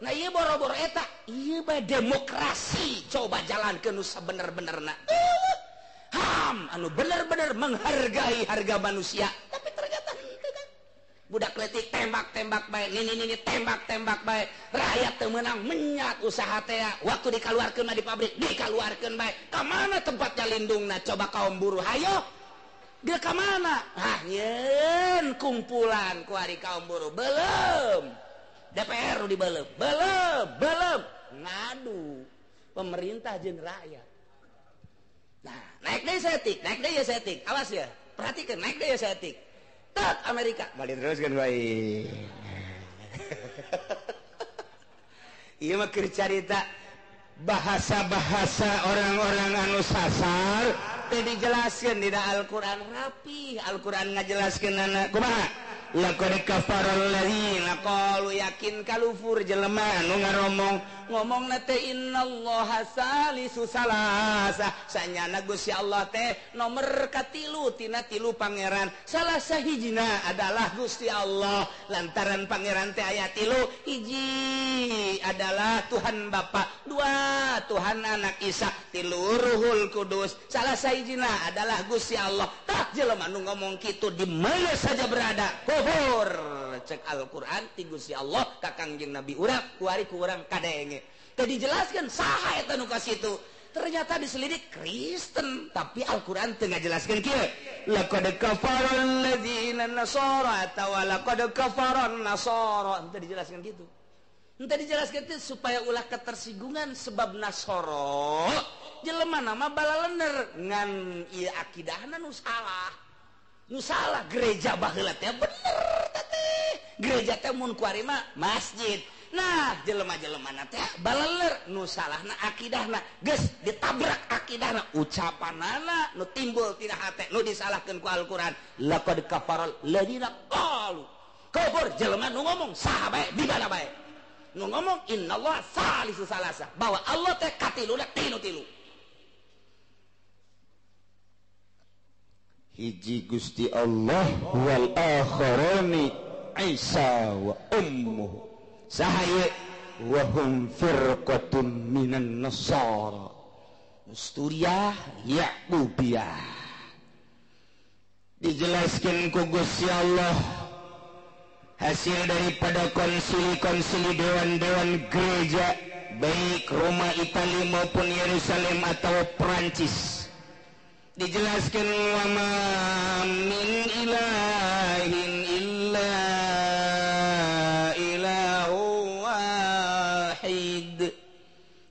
Nah ieu boro-boro eta, ieu bae demokrasi coba jalankeun nu sabener-benerna. HAM anu bener-bener menghargai harga manusia, tapi ternyata henteu kan. Budak letik tembak-tembak bae, nini-nini tembak-tembak bae. Rakyat teu meunang menyat usaha teh. Waktu dikaluarkeun mah di pabrik, dikaluarkeun bae. Ka mana tempatnya lindungna? Coba kaum buruh hayo. Dia ka mana? Ah, nyeun kumpulan ku ari kaum buruh. Belum. DPR dibelem. Belum, belum. Ngadu pemerintah jeung rakyat. Nah, naik deui saeutik, naik deui saeutik. Awas ya. Perhatikan naik deui saeutik. Tet Amerika balik terus kan baik. Iya mah keur carita Bahasa-bahasa orang-orang anu sasar teh dijelaskeun dina Al-Qur'an rapi. Al-Qur'an ngajelaskeun anak kumaha? Laqad kafara alladzina qalu yakin kalufur jelema anu ngaromong ngomongna teh innallaha salisu salasa sanyana Gusti Allah teh nomor katilu tina tilu pangeran salah sahijina adalah Gusti Allah lantaran pangeran teh aya tilu hiji adalah Tuhan Bapa dua Tuhan Anak Isa tilu Ruhul Kudus salah sahijina adalah Gusti Allah. Tah jelema nu ngomong kitu di mana saja berada kufur cek Al-Qur'an ti Gusti Allah ka Kangjeng Nabi urang kuari ku urang kadenge. Teu dijelaskeun saha eta nu ka situ. Ternyata diselidik Kristen tapi Al-Qur'an teu ngajelaskeun kieu. Laqad kafara alladzina nasara atawa laqad kafara an-nasara. Teu dijelaskeun kitu. Henteu dijelaskeun teh supaya ulah ketersinggungan sebab Nasara jelema nama balalener ngan ieu akidahna nu salah. Nu salah gereja baheula teh bener teh. Gereja teh mun kuari mah masjid. Nah, jelema-jelemana teh baleler nu salahna akidahna geus ditabrak akidahna ucapanana nu timbul tina hate nu disalahkeun ku Al-Qur'an. Laqad kafaral ladzina qalu. Kufur jelema nu ngomong saha bae di mana bae. Nu ngomong innallaha salisu salasa bahwa Allah teh katiluna tilu-tilu. Hiji Gusti Allah wal akharani Isa wa ummuhu saha ieu wa hum firqatun minan nasara Nusturiyah Yaqubiyah. Dijelaskeun ku Gusti Allah hasil daripada konsili-konsili dewan-dewan gereja baik Roma, Italia maupun Yerusalem atau Perancis. Dijelaskan wa ma min ilahin illa ilahu wahid.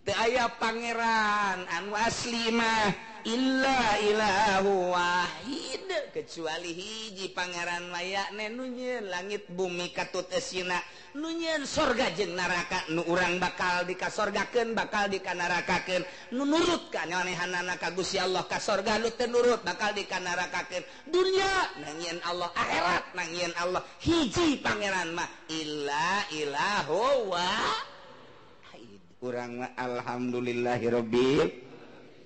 Teu aya pangeran anu asli mah illa ilahu wahid kecuali hiji pangeran mayakne nu nyieun langit bumi katut esina nu nyieun sorga jeung neraka nu urang bakal dikasorgakeun bakal dikanarakakeun nu nurut ka nyanehanana ka Gusti Allah ka sorga nu teu nurut bakal dikanarakakeun dunya nangieun Allah akhirat nangieun Allah hiji pangeran mah illa ilahu wahid. Urang mah alhamdulillahirabbil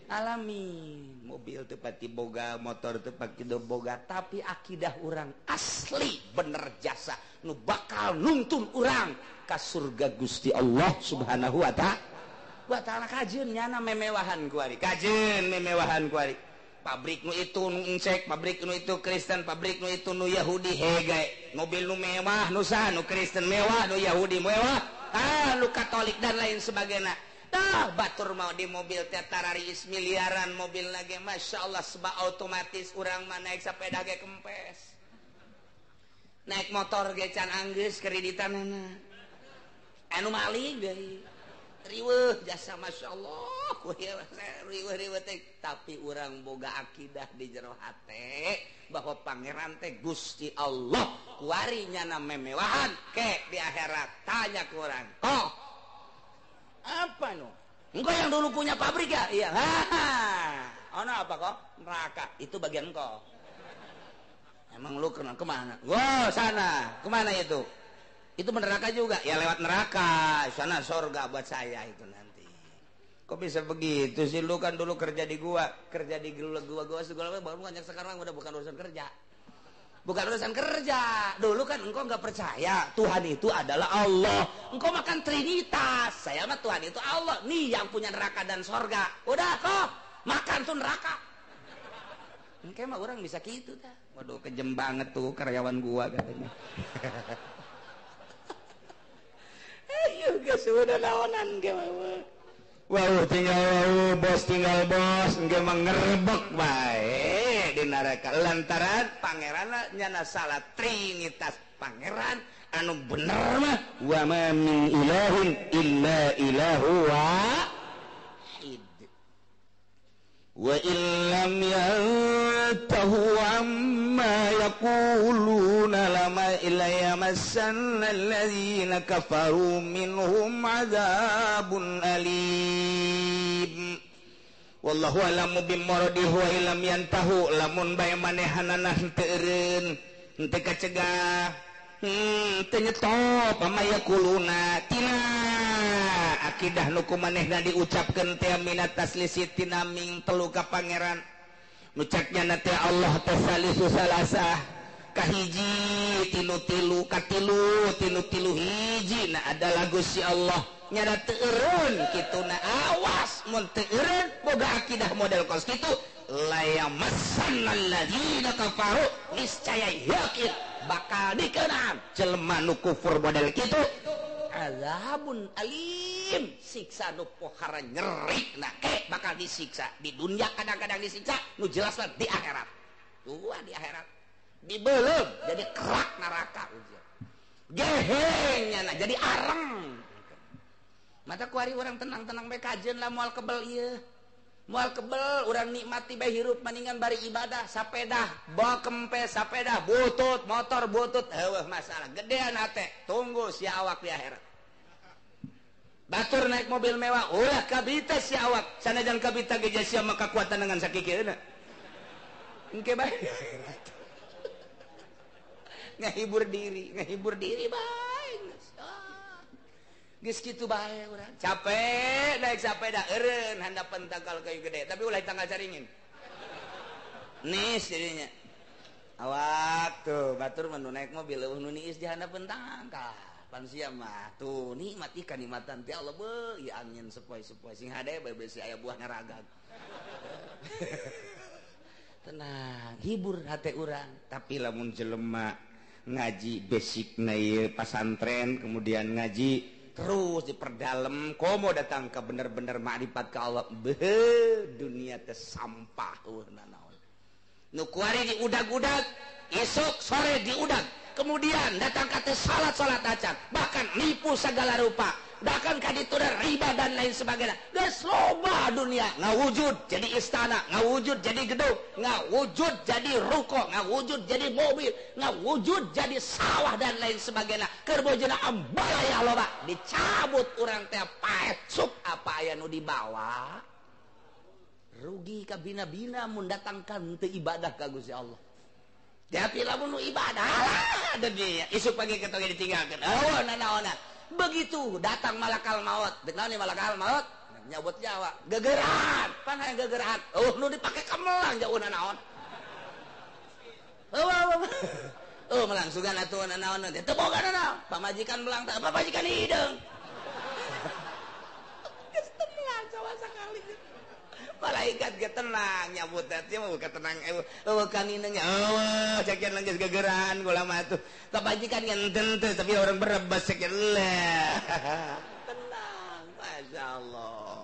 alamin. Mobil tepati boga, motor tepati boga, tapi akidah orang asli bener jasa nu bakal nuntun orang ka surga Gusti Allah Subhanahu wa ta'ala. Kajeun nyana memewahan kuari, kajeun memewahan kuari. Pabrik nu itu nu encek, pabrik nu itu Kristen, pabrik nu itu nu Yahudi hege. Mobil nu mewah nu saha, nu Kristen mewah, nu Yahudi mewah, nu Katolik dan lain sebagainya. Tah batur mau di mobil teh tararis miliaran mobil lagi masya Allah sebab otomatis urang mah naik sepeda ge kempes naik motor ge can anggeus kreditanana anu maling deui riweuh jasa masya Allah riweuh-riweuh teh tapi urang boga akidah di jero hate bahwa pangeran teh Gusti Allah kuari nyana memewahan ke di akhirat tanya ku urang kok apa no? Engkau yang dulu punya pabrik ya? Iya. Oh, no, apa kok? Neraka. Itu bagian engkau. Emang lu kena kemana? Wow, sana. Kemana itu? Itu neraka juga. Ya lewat neraka. Sana sorga buat saya itu nanti. Kok bisa begitu sih? Lu kan dulu kerja di gua. Kerja di gua segala baru banyak sekarang udah bukan urusan kerja. Bukan urusan kerja. Dulu kan engkau nggak percaya Tuhan itu adalah Allah. Engkau makan Trinitas. Saya mah Tuhan itu Allah. Nih yang punya neraka dan sorga. Udah kok makan tuh neraka. Engkau mah orang bisa gitu dah. Waduh kejem banget tuh karyawan gua katanya. Ayo geus udah lawanan ge mah. Wow tinggal wow, bos tinggal bos, engke mah ngerebek bae di neraka lantaran pangeran nyana salah Trinitas pangeran anu bener mah wa ma min ilahin illa ilahu wahid wa illam yantahu amma yaquluna lama illa yamassanna alladzina kafaru minhum adzabun alim. Wallahu alamu bimuradihi wa illam yantahu lamun bae manehanana henteu eureun henteu kacegah teu nyetop ama yaquluna tina akidah nu ku manehna diucapkeun teh minat taslisi tina ming telu ka pangeran nu cek nyana teh Allah teh salisu salasah kahiji tinu tilu katilu tinu tilu hiji na adalah Gusti Allah nyana teu eureun kituna awas mun teu eureun boga akidah model kos kitu layamassanna alladzina kafaru niscaya yakin bakal dikenaan jelema nu kufur model kitu azabun alim siksa nu pohara nyeri nah ke bakal disiksa di dunia kadang-kadang disiksa nu jelas lah di akhirat dua di akhirat dibelem jadi kerak neraka gehengnya nah jadi areng mata kuari orang tenang-tenang bae kajeun lah moal kebel ieu moal kebel urang nikmati bae hirup maningan bari ibadah sapedah bawa kempes sapedah butut motor butut heueuh masalah gedean hate tunggu sia awak di akhirat batur naik mobil mewah ulah kabita sia awak sanajan kabita ge sia mah kakuatan dengan sakikieuna engke bae ngahibur diri bae geus kitu bae urang capek naik sepeda eureun handapan tangkal kayu gede tapi ulah tanggal caringin nis jadinya awak tuh batur mah nu naik mobil eueuh nu niis di handapeun tangkal pan sia mah tuh nikmat ikan nikmatan teh Allah beuh ieu angin sepoi-sepoi sing hade bae besi aya buah ngaragag tenang hibur hate urang tapi lamun jelema ngaji basicna ieu pasantren kemudian ngaji terus diperdalam komo datang ke bener-bener makrifat ke Allah beuh dunia teh sampah eueuh nanaon nu kuari diudag-udag esok sore diudag kemudian datang ka teh salat-salat acan bahkan nipu segala rupa bahkan ka ditu riba dan lain sebagainya geus loba dunia ngawujud jadi istana ngawujud jadi gedung ngawujud jadi ruko ngawujud jadi mobil ngawujud jadi sawah dan lain sebagainya keur bojona ambalaya loba dicabut urang teh paeh sup apa aya nu dibawa rugi ka bina-bina mun datangkan teu ibadah ka Gusti Allah tapi lamun nu ibadah lah dunia isuk pagi ketoge ditinggalkeun eueuh nanaonan begitu datang malakal maut dek naon malakal maut nyabut nyawa gegeran pan hayang gegeran eueuh nu dipake kamelang jauhna naon eueuh oh melang sugan atuh naon teh teu boga naon pamajikan melang teh pamajikan hideung geus teu melang sawa sakali malaikat ge tenang nyabut teh mah bukan tenang eueuh kaninanya eueuh sakian geus gegeran kula mah atuh kapajikan ngenten teh tapi orang berebas sakian lah tenang masyaallah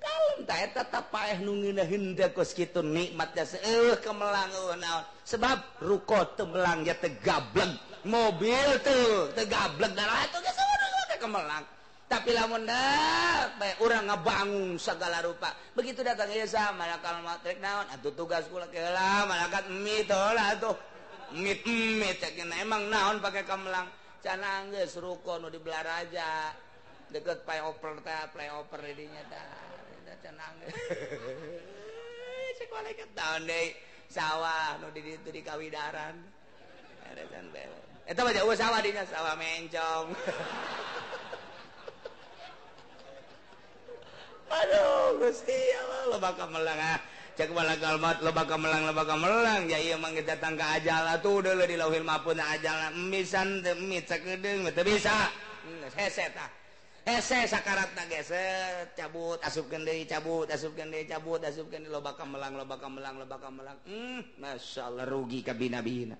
kalem tah eta teh paeh nu ngeunaheun teh kos kitu nikmatnya eueuh kemelang eueuh naon sebab ruko teu melang ya teh gableng mobil teu teu gableng darah atuh geus eueuh kemelang tapi lamun dah bae urang ngabangun segala rupa begitu datang ieu sa malakal maut rek naon atuh tugas kula heula malaikat mie lah atuh mie mie cek emang naon pake kamelang cenah geus ruko nu di Belaraja deket flyover teh flyover di dinya tah cenah geus cek malaikat naon deui sawah nu di ditu di Kawidaran eta can beres eta mah jauh sawah dinya sawah mencong. Aduh Gusti Allah loba kamelang ah cek malakal maut loba kamelang ya ieu mah geus datang ka ajal atuh deuleu di lauhil mahfuz ajal misan teu mit sakedeung teu bisa geus hese tah hese sakaratna geus cabut asupkeun deui cabut asupkeun deui cabut asupkeun deui loba kamelang loba kamelang loba kamelang masyaallah rugi ka bina-bina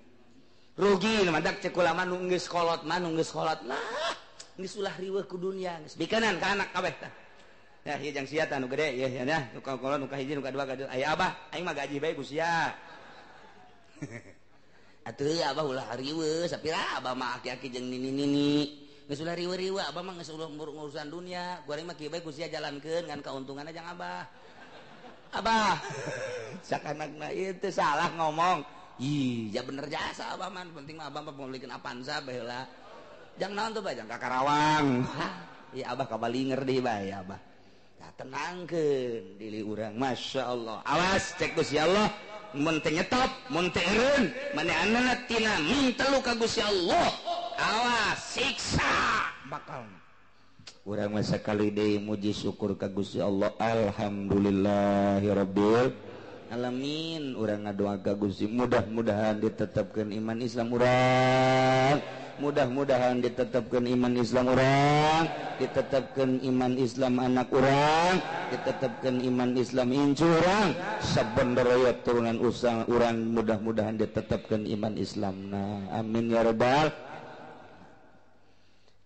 rugi madak cek ulama nu geus kolot mah nu geus kolot lah geus ulah riweuh ku dunia geus bikenan ka anak kabeh tah. Ya ieu jang sia tah nu gede ieu ya nya nu kolot nu kahiji nu kadua kadua aya abah aing mah gaji bae ku sia. Atuh abah ulah riweuh sapira abah mah aki-aki jeung nini-nini geus ulah riweuh-riweuh abah mah geus ulah ngurusan dunia goreng mah kieu bae ku sia jalankeun ngan kauntunganna jang abah. Abah sakanakna ieu teh salah ngomong. Ih, ya bener jasa abah mah, penting mah abah pemulikeun Avanza bae heula. Jang naon tuh bah, jang ka Karawang. Iya abah kabalinger deui bae abah. Tah tenangkeun diri urang, Masya Allah. Awas cek Gusti Allah, mun teu nyetop, mun teu eureun, manehanna tina mintelu ka Gusti Allah. Awas siksa bakal. Urang mah sakali deui muji syukur ka Gusti Allah. Alhamdulillahirabbil alamin. Urang ngadoa ka Gusti mudah-mudahan ditetapkeun iman Islam urang. Mudah-mudahan ditetapkeun iman Islam urang, ditetapkeun iman Islam anak urang, ditetapkeun iman Islam incu urang, sabenerna turunan usang urang mudah-mudahan ditetapkeun iman Islamna. Amin ya rabbal.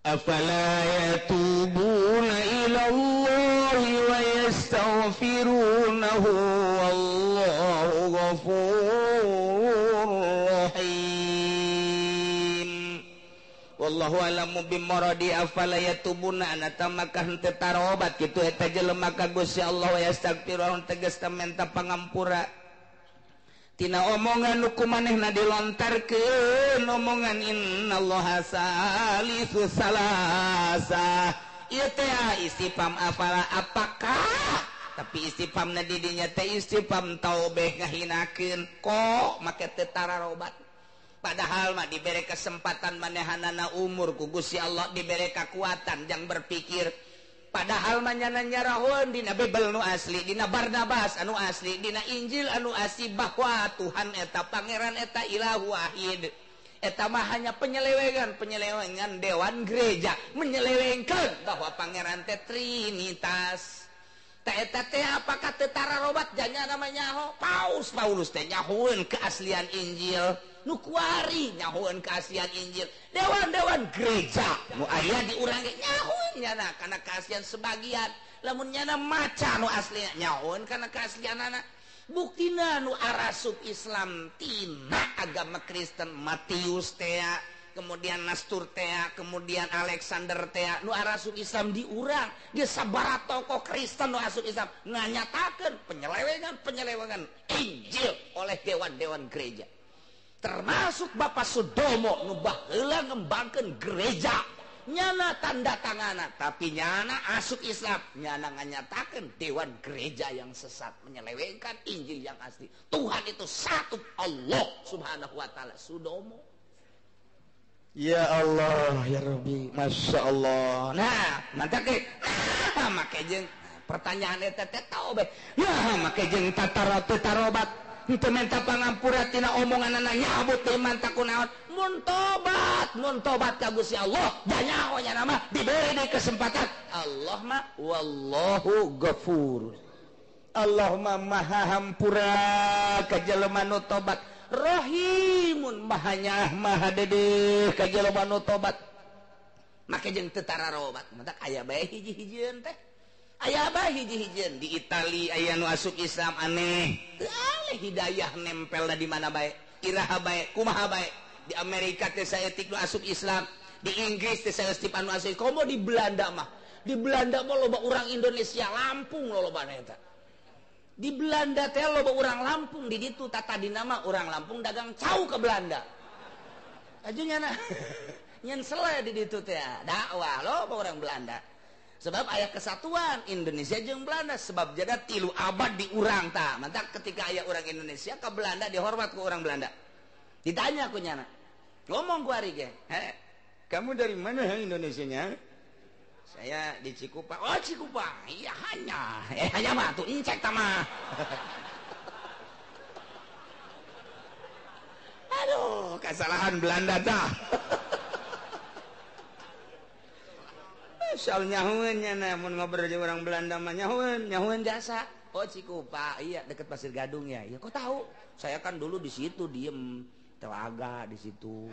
Afala yatubuna ila Allahi wa yastaghfirunahu wallahu ghafurur rahim. Wallahu alamu bimaradi afala yatubuna anata maka henteu tarobat kitu eta jelema ka Gusti Allah wa yastaghfirun tegas menta pangampura tina omongan nu kumanehna dilontarkeun omongan innallaha salisu salasa. Ieu teh istifham afala apakah, tapi istifhamna di dinya teh istifham taubeh ngahinakeun kok make teu tararobat. Padahal mah dibere kesempatan manehanana umur ku Gusti Allah, dibere kekuatan jang berpikir. Padahal mah nyana nyarahoeun dina Bible nu asli, dina Barnabas anu asli, dina Injil anu asli bahwa Tuhan eta pangeran eta ilahu wahid. Eta mah hanya penyelewengan dewan gereja menyelewengkeun bahwa pangeran teh Trinitas. Teh eta teh apakah teu tararobat janya namanya nyaho? Paus Paulus teh nyahoeun keaslian Injil. Nu kuari nyahoeun keaslian Injil. Dewan-dewan gereja nu aya di urang ge nyahoeun nyana kana keaslian sebagian. Lamun nyana maca nu asli nyahoeun kana keaslianana. Buktina nu arasup Islam tina agama Kristen Matius tea, kemudian Nastur tea, kemudian Alexander tea, nu arasup Islam di urang dia sabaraha tokoh Kristen nu asup Islam nganyatakeun penyelewengan Injil oleh dewan-dewan gereja. Termasuk Bapak Sudomo nu baheula ngembangkeun gereja nyana tanda tangana, tapi nyana asup Islam nyana nganyatakeun dewan gereja yang sesat menyelewengkan Injil yang asli. Tuhan itu satu, Allah Subhanahu wa taala. Sudomo. Ya Allah ya Rabbi, Masya Allah. Nah, mantap ke? Nah, make jeung pertanyaan eta teh tahu be. Nah, make jeung tataratu tarobat. Henteu menta pangampura tina omonganana nyabut teh manta kunaon. Mun tobat ka Gusti Allah, janyaho nya mah diberi deui kesempatan. Allah mah wallahu ghafur. Allah mah maha hampura ka jelema nu tobat. Rahimun maha nyaah maha dedeh ka jelema nu tobat. Make jeung teu tararobat, matak aya bae hiji-hijieun teh. Aya bae hiji-hijieun di Itali aya nu asup Islam aneh. Teu aleh hidayah nempelna di mana bae, iraha bae, kumaha bae. Di Amerika teh saeutik nu asup Islam, di Inggris teh saeutik anu asup. Komo di Belanda mah. Di Belanda mah loba urang Indonesia Lampung lolobana eta. Di Belanda teh loba urang Lampung di ditu tata dina mah urang Lampung dagang cau ke Belanda. Aju nyana nyen sele di ditu teh dakwah loba urang Belanda. Sebab aya kesatuan Indonesia jeung Belanda sebab jada 3 abad di urang tah. Mantak ketika aya urang Indonesia ke Belanda dihormat ku urang Belanda. Ditanya ku nyana. Ngomong ku ari ge, "He, kamu dari mana Indonesianya?" Saya di Cikupa. Oh, Cikupa. Iya hanya. Hanya mah tuh encek tah mah. Aduh, kesalahan Belanda tah. Soal nyahueun nya mun ngobrol jeung urang Belanda mah nyahueun jasa. Oh, Cikupa. Iya, deket Pasir Gadung ya. Ya kok tahu? Saya kan dulu di situ diem, telaga di situ.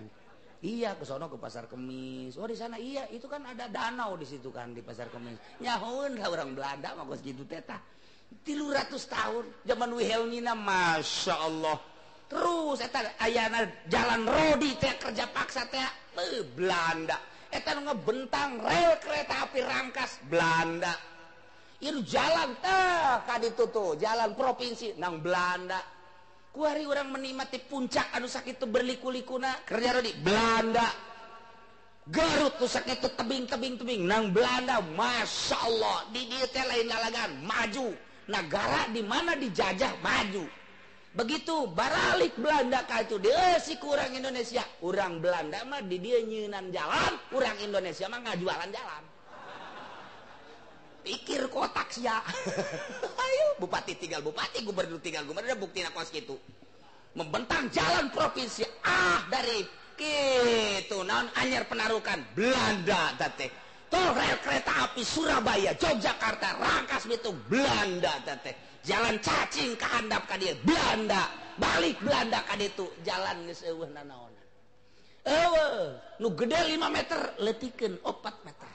Iya, ke sono ke Pasar Kemis. Oh, di sana iya, itu kan ada danau di situ kan di Pasar Kemis. Nyahueun lah orang Belanda mah geus kitu teh tah. 300 tahun zaman Wilhelmina, Masya Allah. Terus eta ayana jalan rodi teh kerja paksa teh Belanda. Eta nu ngebentang rel kereta api Rangkas Belanda. Ieu jalan teh ka ditu tuh, jalan provinsi nang Belanda. Kuari urang menikmati puncak anu sakitu berliku-likuna kerja di Belanda. Garut tuh sakitu tebing-tebing-tebing nang Belanda. Masya Allah, di dieu teh lain lalagan maju. Negara di mana dijajah maju. Begitu baralik Belanda ka itu dia si kurang Indonesia. Urang Belanda mah di dieu nyeunan jalan, urang Indonesia mah ngajualan jalan. Pikir kotak sia. Ayo bupati tinggal bupati, gubernur tinggal gubernur, buktina kos kitu. Membentang jalan provinsi ah dari kitu naon anyar penarukan Belanda teh. Tol rel kereta api Surabaya, Yogyakarta, Rangkas Bitung Belanda teh. Jalan cacing ka handap ka dieu Belanda, balik Belanda ka ditu, jalan geus eueuh nanaonan. Eueuh, nu gede 5 meter leutikeun 4 meter.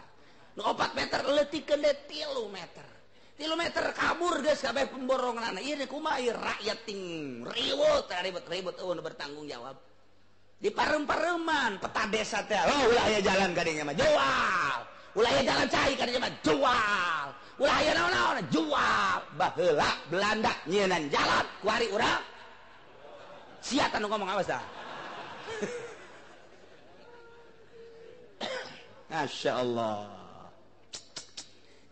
Nu 4 meter leutikeun deui 3 meter. 3 meter kabur geus kabeh pemboronganna. Ieu kumaha ieu rakyat ting riweuh ribet-ribet eueuh nu bertanggung jawab. Di parem-pareman peta desa teh, oh ulah aya jalan ka dinya mah jual. Ulah aya jalan cai ka dinya mah jual. Ulah aya naon-naon jual. Baheula Belanda nyieunnan jalan kuari urang. Sia tanu ngomong awas dah. Masya Allah.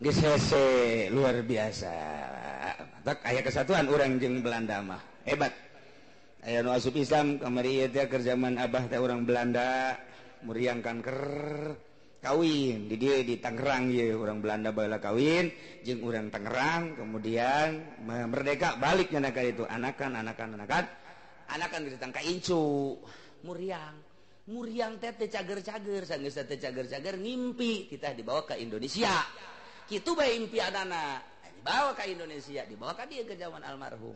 Geus hese luar biasa. Matak aya kesatuan urang jeung Belanda mah. Hebat. Aya nu asup Islam kamari ieu teh keur zaman abah teh urang Belanda muriang kanker kawin di dieu di Tangerang ieu urang Belanda baheula kawin jeung urang Tangerang kemudian merdeka balik nya ka itu anakan anakan anakan anakan ditang ka incu muriang muriang teh teh cager-cager sanggeus teh cager-cager ngimpi kita dibawa ke Indonesia. Kitu bae impianana dibawa ke Indonesia, dibawa ka dieu ke zaman almarhum.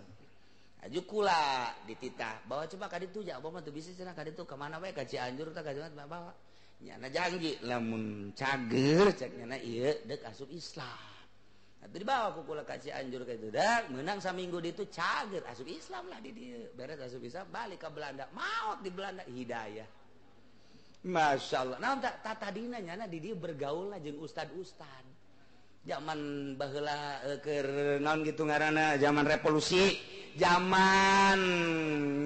Aju kula dititah bawa coba ka ditu ja abah mah teu bisa cenah ka ditu ka mana bae ka Cianjur tah ka Jawa bawa. Nyana janji lamun cager cek nyana ieu deuk asup Islam. Atuh dibawa ku kula ka Cianjur ka ditu dah meunang saminggu ditu cager asup Islam lah di dieu. Beres asup Islam balik ka Belanda, maot di Belanda hidayah. Masya Allah. Nah, tadina nyana di dieu bergaul lah jeung ustad-ustad. Zaman baheula keur naon kitu ngaranna zaman revolusi, zaman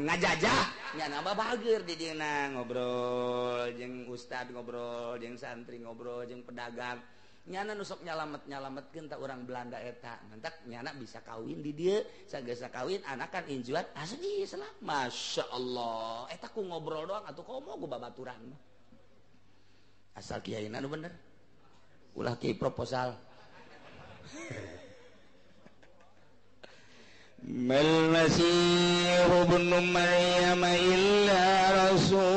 ngajajah nyana babager di dieu ngobrol jeung ustad, ngobrol jeung santri, ngobrol jeung pedagang. Nyana nu sok nyalamet-nyalametkeun ta urang Belanda eta. Mantak nyana bisa kawin di dieu, sagesa kawin anakan injuan asli Islam. Masya Allah. Eta ku ngobrol doang atuh komo ku babaturan mah. Asal kiaina nu bener. Ulah kiai proposal. Mal Masihu ibnu Maryam illa rasul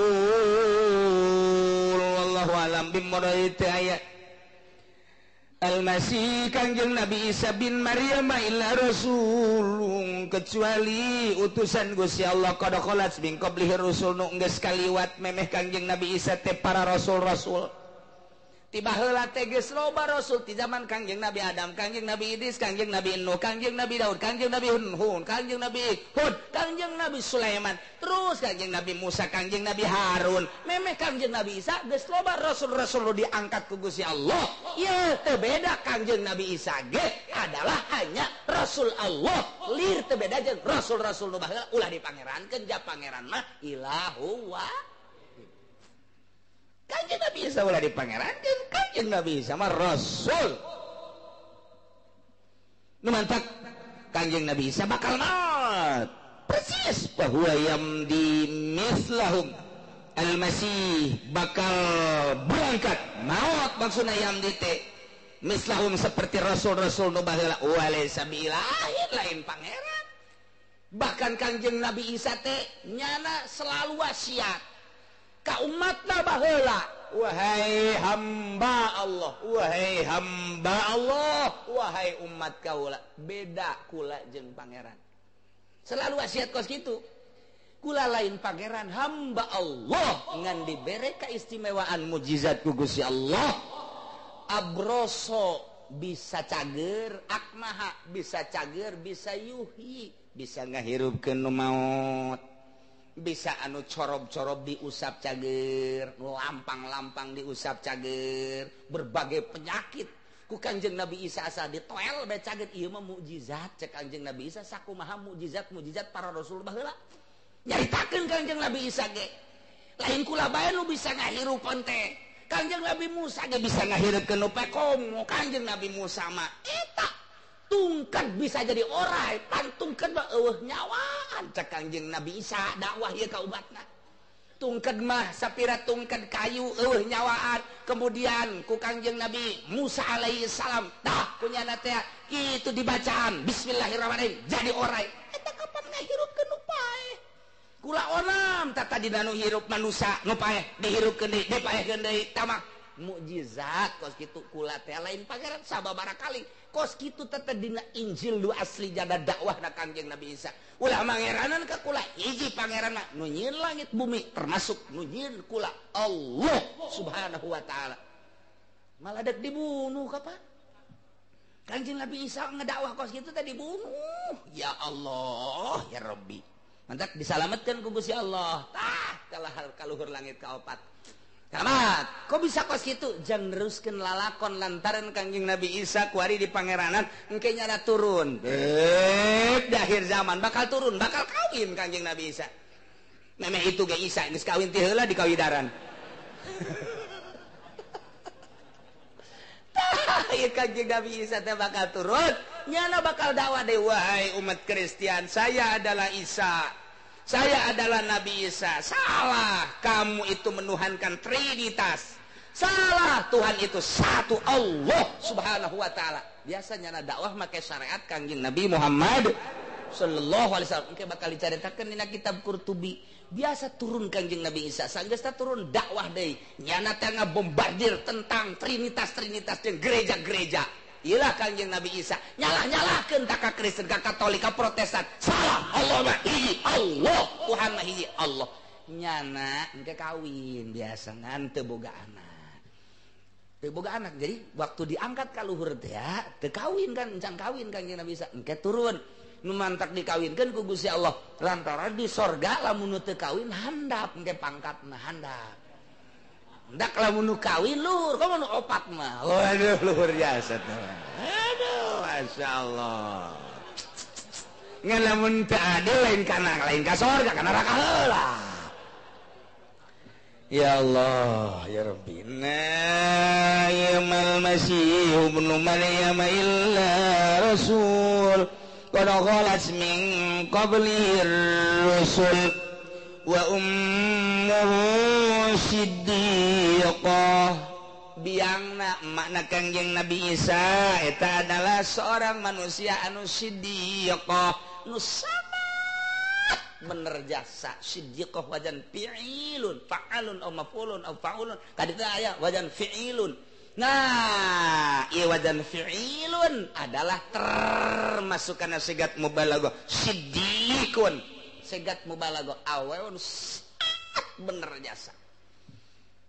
wallahu alam bimuradi ayat Al-Masih Kangjeng Nabi Isa bin Maryam illa rasulun kecuali utusan Gusti Allah qad khalat min qablihi rusul nu geus kaliwat memeh Kangjeng Nabi Isa teh para rasul-rasul. Tiba heula teh geus loba rasul ti zaman Kangjeng Nabi Adam, Kangjeng Nabi Idris, Kangjeng Nabi Nuh, Kangjeng Nabi Daud, Kangjeng Nabi Hun, Kangjeng Nabi Hud, Kangjeng Nabi Sulaiman, terus Kangjeng Nabi Musa, Kangjeng Nabi Harun, memeh Kangjeng Nabi Isa geus loba rasul-rasul nu diangkat ku Gusti Allah. Ieu teu beda Kangjeng Nabi Isa ge adalah hanya rasul Allah. Lir teu beda jeung rasul-rasul nu baheula ulah dipangerankeun ja pangeran mah ilahu wa. Kanjeng Nabi Isa ulah dipangerankeun, Kanjeng Nabi Isa mah rasul. Nu mantak Kanjeng Nabi Isa bakal maut. Persis bahwa yamdi mislahum al-Masih bakal berangkat maut maksudna yamdi teh mislahum seperti rasul-rasul nu baheula walaysa bilahin lain pangeran. Bahkan Kanjeng Nabi Isa teh nyana selalu wasiat ka umatna baheula, wahai hamba Allah, wahai hamba Allah, wahai umat kaula, beda kula jeung pangeran. Selalu wasiat kos kitu. Kula lain pangeran, hamba Allah ngan dibere keistimewaan mujizat ku Gusti Allah. Abroso bisa cager, akmaha bisa cager, bisa yuhi, bisa ngahirupkeun nu maot. Bisa anu corob-corob diusap cager, lampang-lampang diusap cager, berbagai penyakit Ku Kangjeng Nabi Isa asa ditoel bae caget ieu mah mukjizat cek Kangjeng Nabi Isa sakumaha mukjizat-mukjizat para rasul baheula. Nyaritakeun Kangjeng Nabi Isa ge. Lain kula bae nu bisa ngahirupan teh. Kangjeng Nabi Musa ge bisa ngahirupkeun nu komo Kangjeng Nabi Musa mah eta tungkat bisa jadi orai, pantungkeun mah eueuh nyawaan cek Kangjeng Nabi Isa dakwah ieu ka umatna. Tungked mah sapira tungked kayu eueuh nyawaan kemudian ku Kangjeng Nabi Musa alaihi salam tah kunyana teh kitu dibacaan bismillahirrahmanirrahim jadi orai eta kapan ngahirupkeun nu paeh kula onam tah tadina nu hirup manusa nu paeh dihirupkeun deui dipaehkeun deui tah mah mukjizat kos kitu kula teh lain pangeran sababaraha kali kos kitu teh dina Injil nu asli jada dakwahna Kangjeng Nabi Isa ulah mangeranan ka kula hiji pangeranna nu nyieun langit bumi termasuk nu nyieun kula Allah Subhanahu wa taala malah dek dibunuh kapan Kangjeng Nabi Isa ngedakwah kos kitu teh dibunuh ya Allah ya Rabbi mantak disalametkeun ku Gusti Allah tah kalah kaluhur langit kaopat. Kamat, kok bisa kos kitu? Jang neruskeun lalakon lantaran Kangjeng Nabi Isa kuari di pangeranan engke nyana turun. Beb, di akhir zaman bakal turun, bakal kawin Kangjeng Nabi Isa. Memeh itu ge Isa geus kawin ti heula di kawidaran. Tah, ieu Kangjeng Nabi Isa teh bakal turun, nyana bakal dakwah deui wahai umat Kristian, saya adalah Isa. Saya adalah Nabi Isa. Salah, kamu itu menuhankan Trinitas. Salah, Tuhan itu satu Allah Subhanahu wa taala. Biasanya na dakwah make syariat Kangjeng Nabi Muhammad sallallahu alaihi wasallam. Engke bakal dicaritakeun dina kitab Qurtubi. Biasa turun Kangjeng Nabi Isa, sanggeus turun dakwah deui. Nyana teh ngabombardir tentang Trinitas-trinitas jeung gereja-gereja. Iyalah Kangjeng Nabi Isa nyalah-nyalahkeun ta ka Kristen, ka Katolik, ka Protestan. Salah, Allah mah hiji, Allah, Tuhan mah hiji, Allah. Nyana engke kawin biasa ngan teu boga anak. Teu boga anak. Jadi waktu diangkat ka luhur teh teu kawin kan, encan kawin Kangjeng Nabi Isa. Engke turun nu mantak dikawinkeun ku Gusti Allah. Lantaran di sorga lamun nu teu kawin handap engke pangkatna handap. Ndak lamun nu kawin luhur, komo nu opat mah. Waduh luhur jasa teh. Aduh, masyaallah. Ngan lamun teu adil lain kana lain ka sorga ka neraka heula. Ya Allah, ya Rabbi. Na yamal masih ibnu Maryam illa rasul qad khalat min qablihi rusul wa ummuhu siddiqah. Biangna makna Kangjeng Nabi Isa eta adalah seorang manusia anu siddiqah nu sangat bener jasa. Siddiqah wajan fi'ilun fa'alun aw maf'ulun aw fa'ulun tadi teh aya wajan fi'ilun. Nah, ieu wajan fi'ilun adalah termasuk kana sigat mubalaghah siddiqun segat mubalaghah awewe bener jasa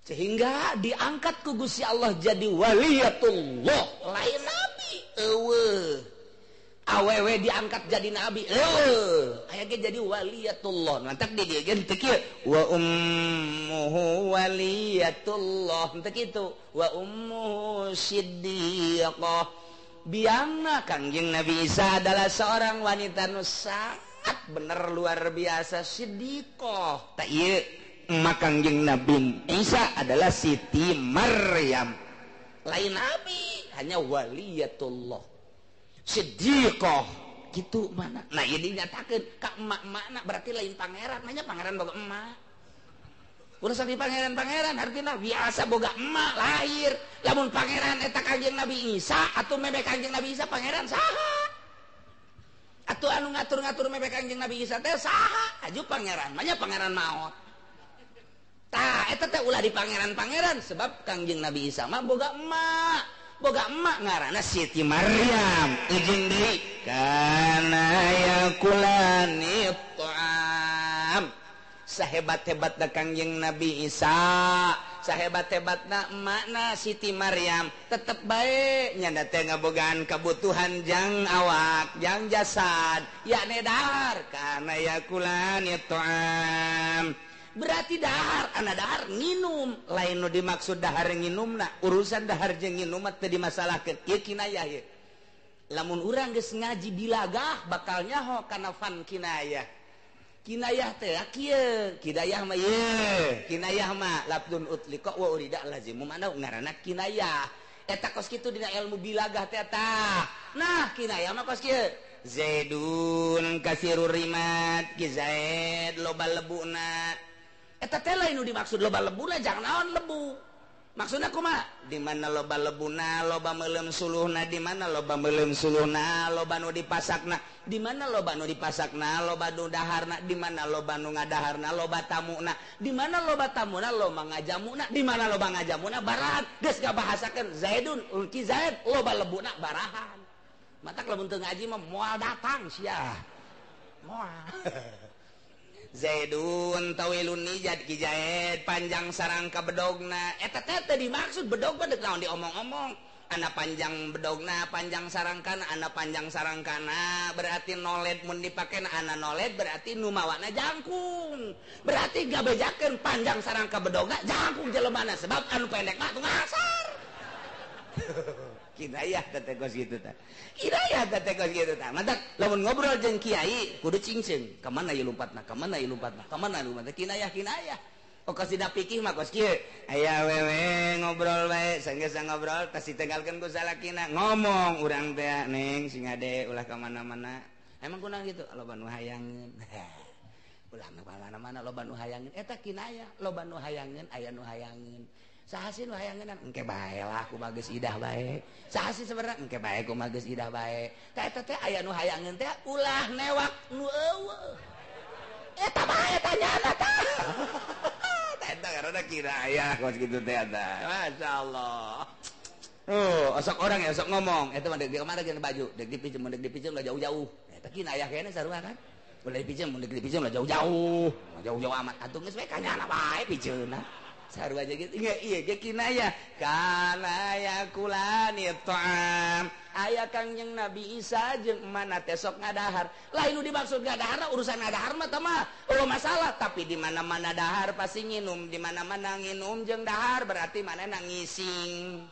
sehingga diangkat ku Gusti Allah jadi waliyatullah lain nabi eueuh awewe diangkat jadi nabi eueuh aya ge jadi waliyatullah mantak di dieu ge teu kieu wa ummuhu waliyatullah teu kitu wa ummuhu siddiqah. Biangna Kangjeng Nabi Isa adalah seorang wanita nu sangat bener luar biasa siddiqah. Tak ieu emak Kangjeng Nabi Isa adalah Siti Maryam. Lain nabi, hanya waliyatullah. Siddiqah gitu mana. Nah, ieu dinyatakeun ka emak-emakna berarti lain pangeran, nanya pangeran boga emak. Urusan di pangeran-pangeran artinya biasa boga emak lahir. Lamun pangeran eta Kangjeng Nabi Isa atuh mebe Kangjeng Nabi Isa pangeran saha? Atuh anu ngatur-ngatur mebe Kangjeng Nabi Isa teh saha? Aju pangeran, manya pangeran maot. Tah eta teh ulah di pangeran-pangeran sebab Kangjeng Nabi Isa mah boga emak. Boga emak ngaranna Siti Maryam. Ujung deui kana yakulani ta'am. Sahebat-hebatna Kangjeng Nabi Isa, sahebat-hebatna emakna Siti Maryam, tetep bae nyanda teh ngabogaan kebutuhan jang awak, jang jasad, yakni dahar kana yakulani ta'am. Berarti dahar, ana dahar nginum. Lain nu dimaksud dahar nginumna, urusan dahar jeung nginum mah teu dimasalahkeun. Ieu kinayah ieu. Lamun urang geus ngaji bilagah bakal nyaho kana fan kinayah. Kinayah teh kieu, kinayah mah ieu, kinayah mah lafdzun utliqa wa urida lazimu mana ngaranna kinayah. Eta kos kitu dina ilmu bilagah teh tah. Nah, kinayah mah kos kieu. Zaidun kasirur rimat, ki Zaid loba lebuna. Eta teh lain nu dimaksud loba lebuna jangan naon lebu. Maksudna kumaha? Di mana loba lebuna, loba meuleum suluhna, di mana loba meuleum suluhna, loba nu dipasakna, di mana loba nu dipasakna, loba nu daharna, di mana loba nu ngadaharna, loba tamuna, di mana loba tamuna, loba ngajamuna, di mana loba ngajamuna barahan. Geus ngabahasakeun Zaidun, ki Zaid loba lebuna barahan. Matak lamun teu ngaji mah moal datang sia. Moal. Zaidun tawilun nijad ki Zaid panjang sarangka bedogna. Eta teh teu dimaksud bedog mah deuk naon diomong-omong. Ana panjang bedogna, panjang sarangkana, ana panjang sarangkana berarti noled mun dipake ana noled berarti nu mawana jangkung. Berarti gabejakeun panjang sarangka bedogna jangkung jelemana sebab anu pendek mah teu ngasar. Kinayah teh kos kitu tah. Kinayah teh kos kitu tah. Matak lamun ngobrol jeung kiai kudu cingceung. Ka mana ieu lompatna? Ka mana ieu lompatna? Ka mana lompatna? Kinayah kinayah. Oh kos dina pikih mah kos kieu. Aya wewe ngobrol bae, sanggeus ngobrol tas ditenggalkeun ku salakina. Ngomong urang teh neng sing ade ulah ka mana-mana. Emang kunaon kitu? Loba nu hayangeun. Ulah ka mana-mana loba nu hayangeun. Eta kinayah, loba nu hayangeun, aya nu hayangeun. Saha sih nu hayangeun engke bae lah kumaha geus idah bae. Saha sih sebenarnya engke bae kumaha geus idah bae. Tah eta teh aya nu hayangeun teh ulah newak nu eueuh. Eta bae tanyana tah. Tah eta karena kinayah kos kitu teh eta. Masyaallah. Oh, osok orang ya osok ngomong. Eta mah deuk di kamar geus baju, deuk dipinjem, deuk dipinjem lah jauh-jauh. Eta kinayah kene sarua kan. Ulah dipinjem, deuk dipinjem lah jauh-jauh. Jauh-jauh amat atuh geus we kanyana bae pijeunna. Sarua aja gitu. Iya, iya, ge kinayah. Kana yakulani ta'am. Aya Kangjeng Nabi Isa jeung mana teh sok ngadahar. Lain nu dimaksud ngadahar urusan ngadahar mah tah mah eueuh masalah, tapi di mana-mana dahar pasti nginum, di mana-mana nginum jeung dahar berarti manehna ngising.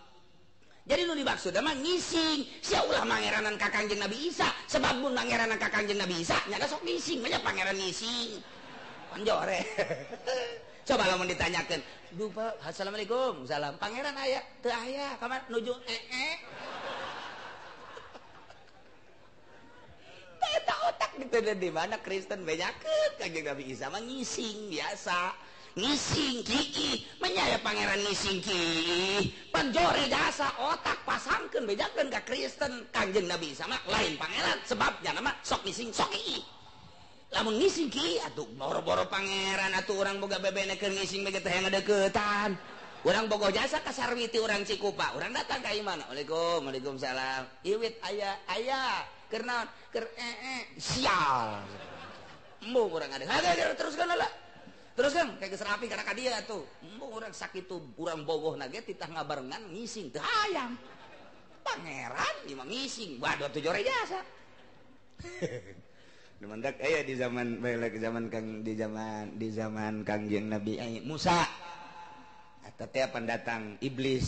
Jadi nu dimaksud mah ngising. Sia ulah mangeranan ka Kangjeng Nabi Isa, sebab mun mangeranan ka Kangjeng Nabi Isa nya sok ngising, banyak pangeran ngising. Panjore. Coba lamun ditanyakeun, "Duh, Pak, assalamualaikum." Salam. Pangeran aya? Teu aya, kamar nuju ee. Eta otak gitu di mana Kristen bejakeun Kangjeng Nabi Isa mah ngising biasa. Ngising kiki, menyaya pangeran ngising ki. Panjore jasa otak pasangkeun bejakeun ka Kristen. Kangjeng Nabi Isa mah lain pangeran sebab nya mah sok ngising sok ii. Lamun ngising ki atuh boro-boro pangeran atuh urang boga bebene keur ngising bege teh ngadeukeutan. Urang bogo jasa ka Sarwiti urang Cikupa, urang datang ka imana. Waalaikum, waalaikumsalam. Iwit aya aya keur naon? Keur ee sial. Embung urang ada. Haga teruskeun lah. Teruskeun kayak geus rapi kana ka dieu atuh. Embung urang sakitu urang bogohna ge titah ngabarengan ngising teu hayang. Pangeran ieu mah ngising, waduh atuh jore jasa. Dumandak aya di zaman balik zaman Kang di zaman Kangjeng Nabi Musa. Eta teh pendatang iblis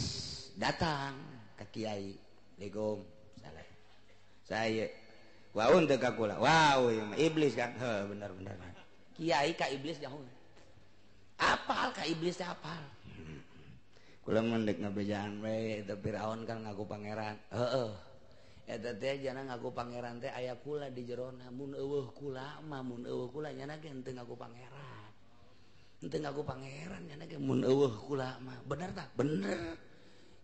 datang ka kiai. Assalamualaikum. Salam. Saya waun teu ka kula. Wow, ieu mah iblis kan. Heuh, bener bener. Kiai ka iblis jauh. Apal ka iblis teh apal. Kula mun deuk ngabejaan we eta Firaun kan ngaku pangeran. Heueuh. Eta teh jana ngaku pangeran teh aya kula di jerona. Mun eueuh kula mah mun eueuh kula nyana ge henteu ngaku pangeran. Henteu ngaku pangeran nyana ge mun eueuh kula mah. Bener tah? Bener.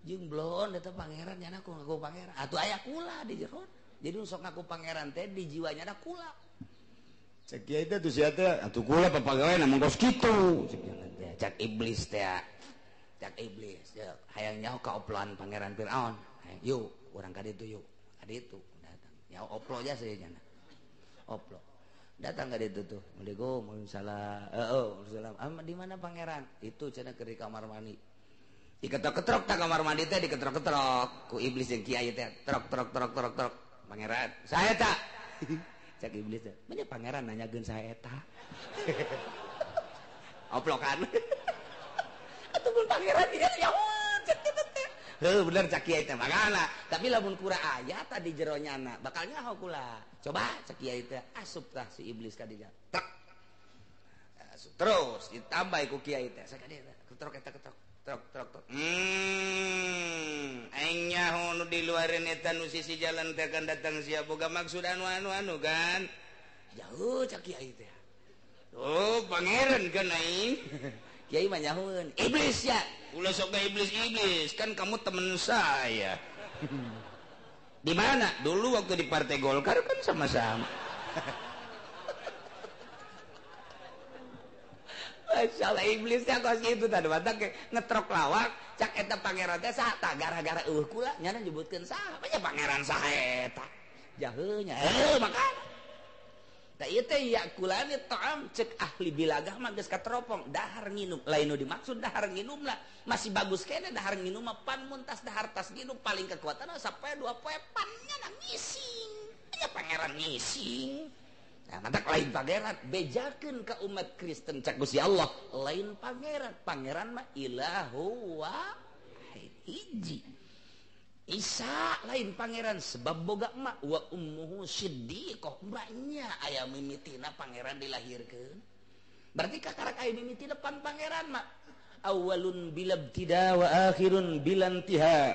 Jeung bloon eta pangeran nyana ku ngaku pangeran. Atuh aya kula di jerona. Jadi nu sok ngaku pangeran teh di jiwa nyana kula. Cek kiai teh tuh sia teh atuh kula papagawean mun kos kitu. Cek teh cak iblis teh. Cak iblis hayang nyaho ka oploan pangeran Firaun. Yuk urang ka ditu yuk. Ka ditu datang. Ya oplo aja saya nyana. Oplo. Datang ka ditu tuh. Waalaikumsalam. Waalaikumsalam. Ah, di mana pangeran? Itu cenah keur di kamar mandi. Diketrok-ketrok tak kamar mandi teh diketrok-ketrok ku iblis jeung kiai teh. Trok trok trok trok trok. Pangeran, saya tak. Cak iblis teh. Banyak pangeran nanyakeun saya eta. Oplokan. Atuh mun pangeran ieu nyahoeun cek kitu teh. Heuh bener cak kiai teh makana, tapi lamun kura aya tadi jero nyana bakal nyaho kula. Coba cek kiai teh asup tah si iblis ka dinya. Tek. Asup terus ditambah ku kiai teh sakadieu ketrok eta ketrok. Trok trok trok. Aing nyaho nu di luareun eta nu sisi jalan teh kan datang sia boga maksud anu anu anu kan. Jauh cak kiai teh. Oh, pangeran kan aing. Kiai mah nyahoeun, iblis ya. Ulah sok iblis-iblis, kan kamu temen saya. Di mana? Dulu waktu di Partai Golkar kan sama-sama. Masya Allah iblisnya kos kitu tadi batak ngetrok lawak cak eta pangeran teh saha tah gara-gara eueuh kula nyana nyebutkeun saha nya pangeran saha eta jaheunya makan. Tah ieu teh yakulani ta'am cek ahli bilagah mah geus kateropong dahar nginum lain nu dimaksud dahar nginum lah masih bagus kene dahar nginum mah pan mun tas dahar tas nginum paling kekuatan sampai 2 poe pan nya ngising nya pangeran ngising. Nah, mantak lain pangeran bejakeun ka umat Kristen cak Gusti Allah lain pangeran pangeran mah ilahu wahid hiji Isa lain pangeran sebab boga emak wa ummuhu siddiqah banyak aya mimitina pangeran dilahirkeun berarti kakarak aya mimitina pan pangeran mak awalun bilabtida wa akhirun bilantiha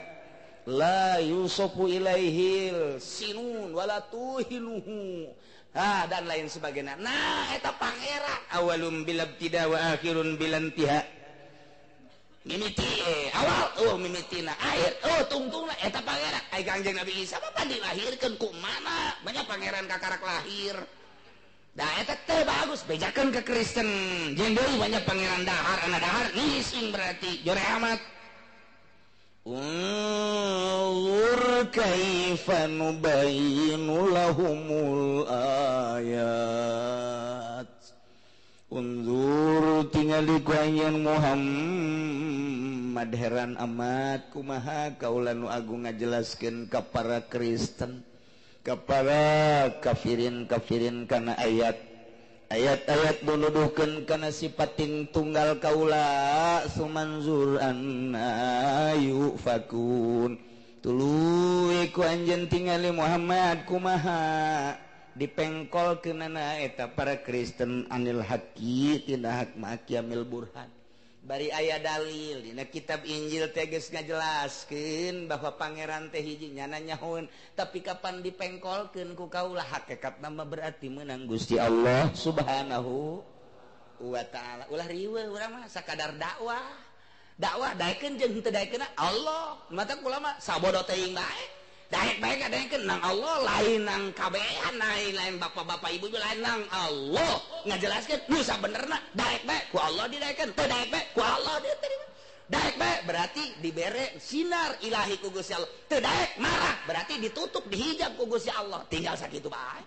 la yusufu ilaihil sinun wala tuhinuhu ah dan lain sebagainya. Nah eta pangeran awalun bilabtida wa akhirun bilantiha mimiti awal oh mimitina akhir oh tungtungna eta pangeran ai Kangjeng Nabi Isa mah pan dilahirkeun ku mana banyak pangeran kakarak lahir da eta teh bagus bejakeun ke Kristen jeung deui banyak pangeran dahar ana dahar ngising berarti jore amat. Unzur kaifa nubayyinu lahumul ayat. Unzur tingali ku anjeun Muhammad heran amat kumaha kaula nu agung ngajelaskeun ka para Kristen ka para kafirin-kafirin kana ayat ayat-ayat nuduhkeun kana sifatin tunggal kaula sumanzur anna yufakun tuluy ku anjeun tingali Muhammad kumaha dipengkol kenana eta para Kristen anil haqi tina hak ma'qiyamil burhan bari aya dalil dina kitab Injil teh geus ngajelaskeun bahwa pangeran teh hiji nyana nyahoeun tapi kapan dipengkolkeun ku kaula hakikatna mah berarti meunang Gusti Allah Subhanahu wa taala. Ulah riweuh urang mah sakadar dakwah dakwah daekeun jeung henteu daekeunna Allah mata kula mah sabodo teuing bae daek bae kadaekeun nang Allah lain nang kabehan lain bapak-bapak ibu lain nang Allah ngajelaskeun nu sabenerna daek bae ku Allah didaekeun teu daek bae ku Allah diterima daek bae berarti dibere sinar ilahi ku Gusti Allah teu daek marah berarti ditutup dihijab ku Gusti Allah tinggal sakitu bae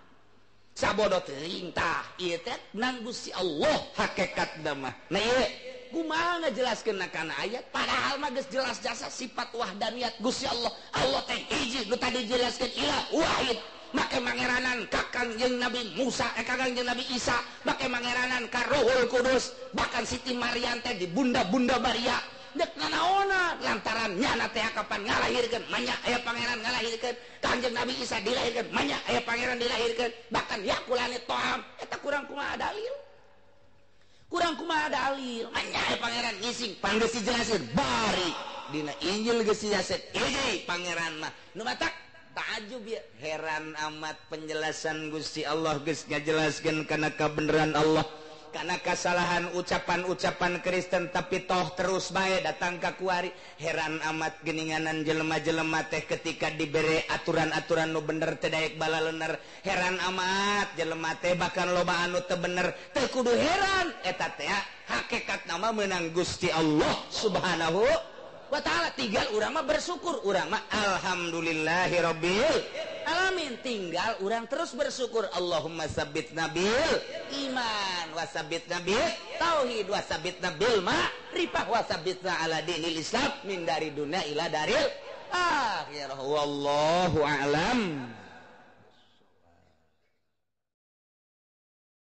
sabodo teuing tah ieu teh nang Gusti Allah hakikatna mah. Nah ieu kumaha ngajelaskeun kana ayat padahal mah geus jelas jasa sifat wahdaniyat Gusti Allah. Allah teh hiji nu tadi dijelaskeun ilah wahid make mangeranan ka Kangjeng Nabi Musa Kangjeng Nabi Isa make mangeranan ka Ruhul Kudus bahkan Siti Maryam teh di bunda-bunda Maria dek nanaona lantaran nyana teh kapan ngalahirkeun manya aya pangeran ngalahirkeun Kangjeng Nabi Isa dilahirkeun manya aya pangeran dilahirkeun bahkan yakulane toam eta kurang kumaha dalil kurang kumaha dalil manya aya pangeran ngising panggeus dijelasin bari dina Injil geus dijelasin hiji pangeran mah nu matak ta'ajub ya heran amat penjelasan Gusti Allah geus ngajelaskeun kana kabeneran Allah karena kesalahan ucapan-ucapan Kristen tapi toh terus bae datang ka kuari heran amat geninganan jelema-jelema teh ketika dibere aturan-aturan nu bener teh daek balalener heran amat jelema teh bahkan loba anu teu bener teu kudu heran eta teh hakikat nama meunang Gusti Allah Subhanahu wa ta'ala. Tinggal urang mah bersyukur urang mah alhamdulillahirabbil alamin tinggal urang terus bersyukur Allahumma sabbitna bil iman wa sabbitna bil tauhid wa sabbitna bil ma'rifah wa sabbitna ala dinil Islam min dari dunia ila daril akhirah wallahu a'lam.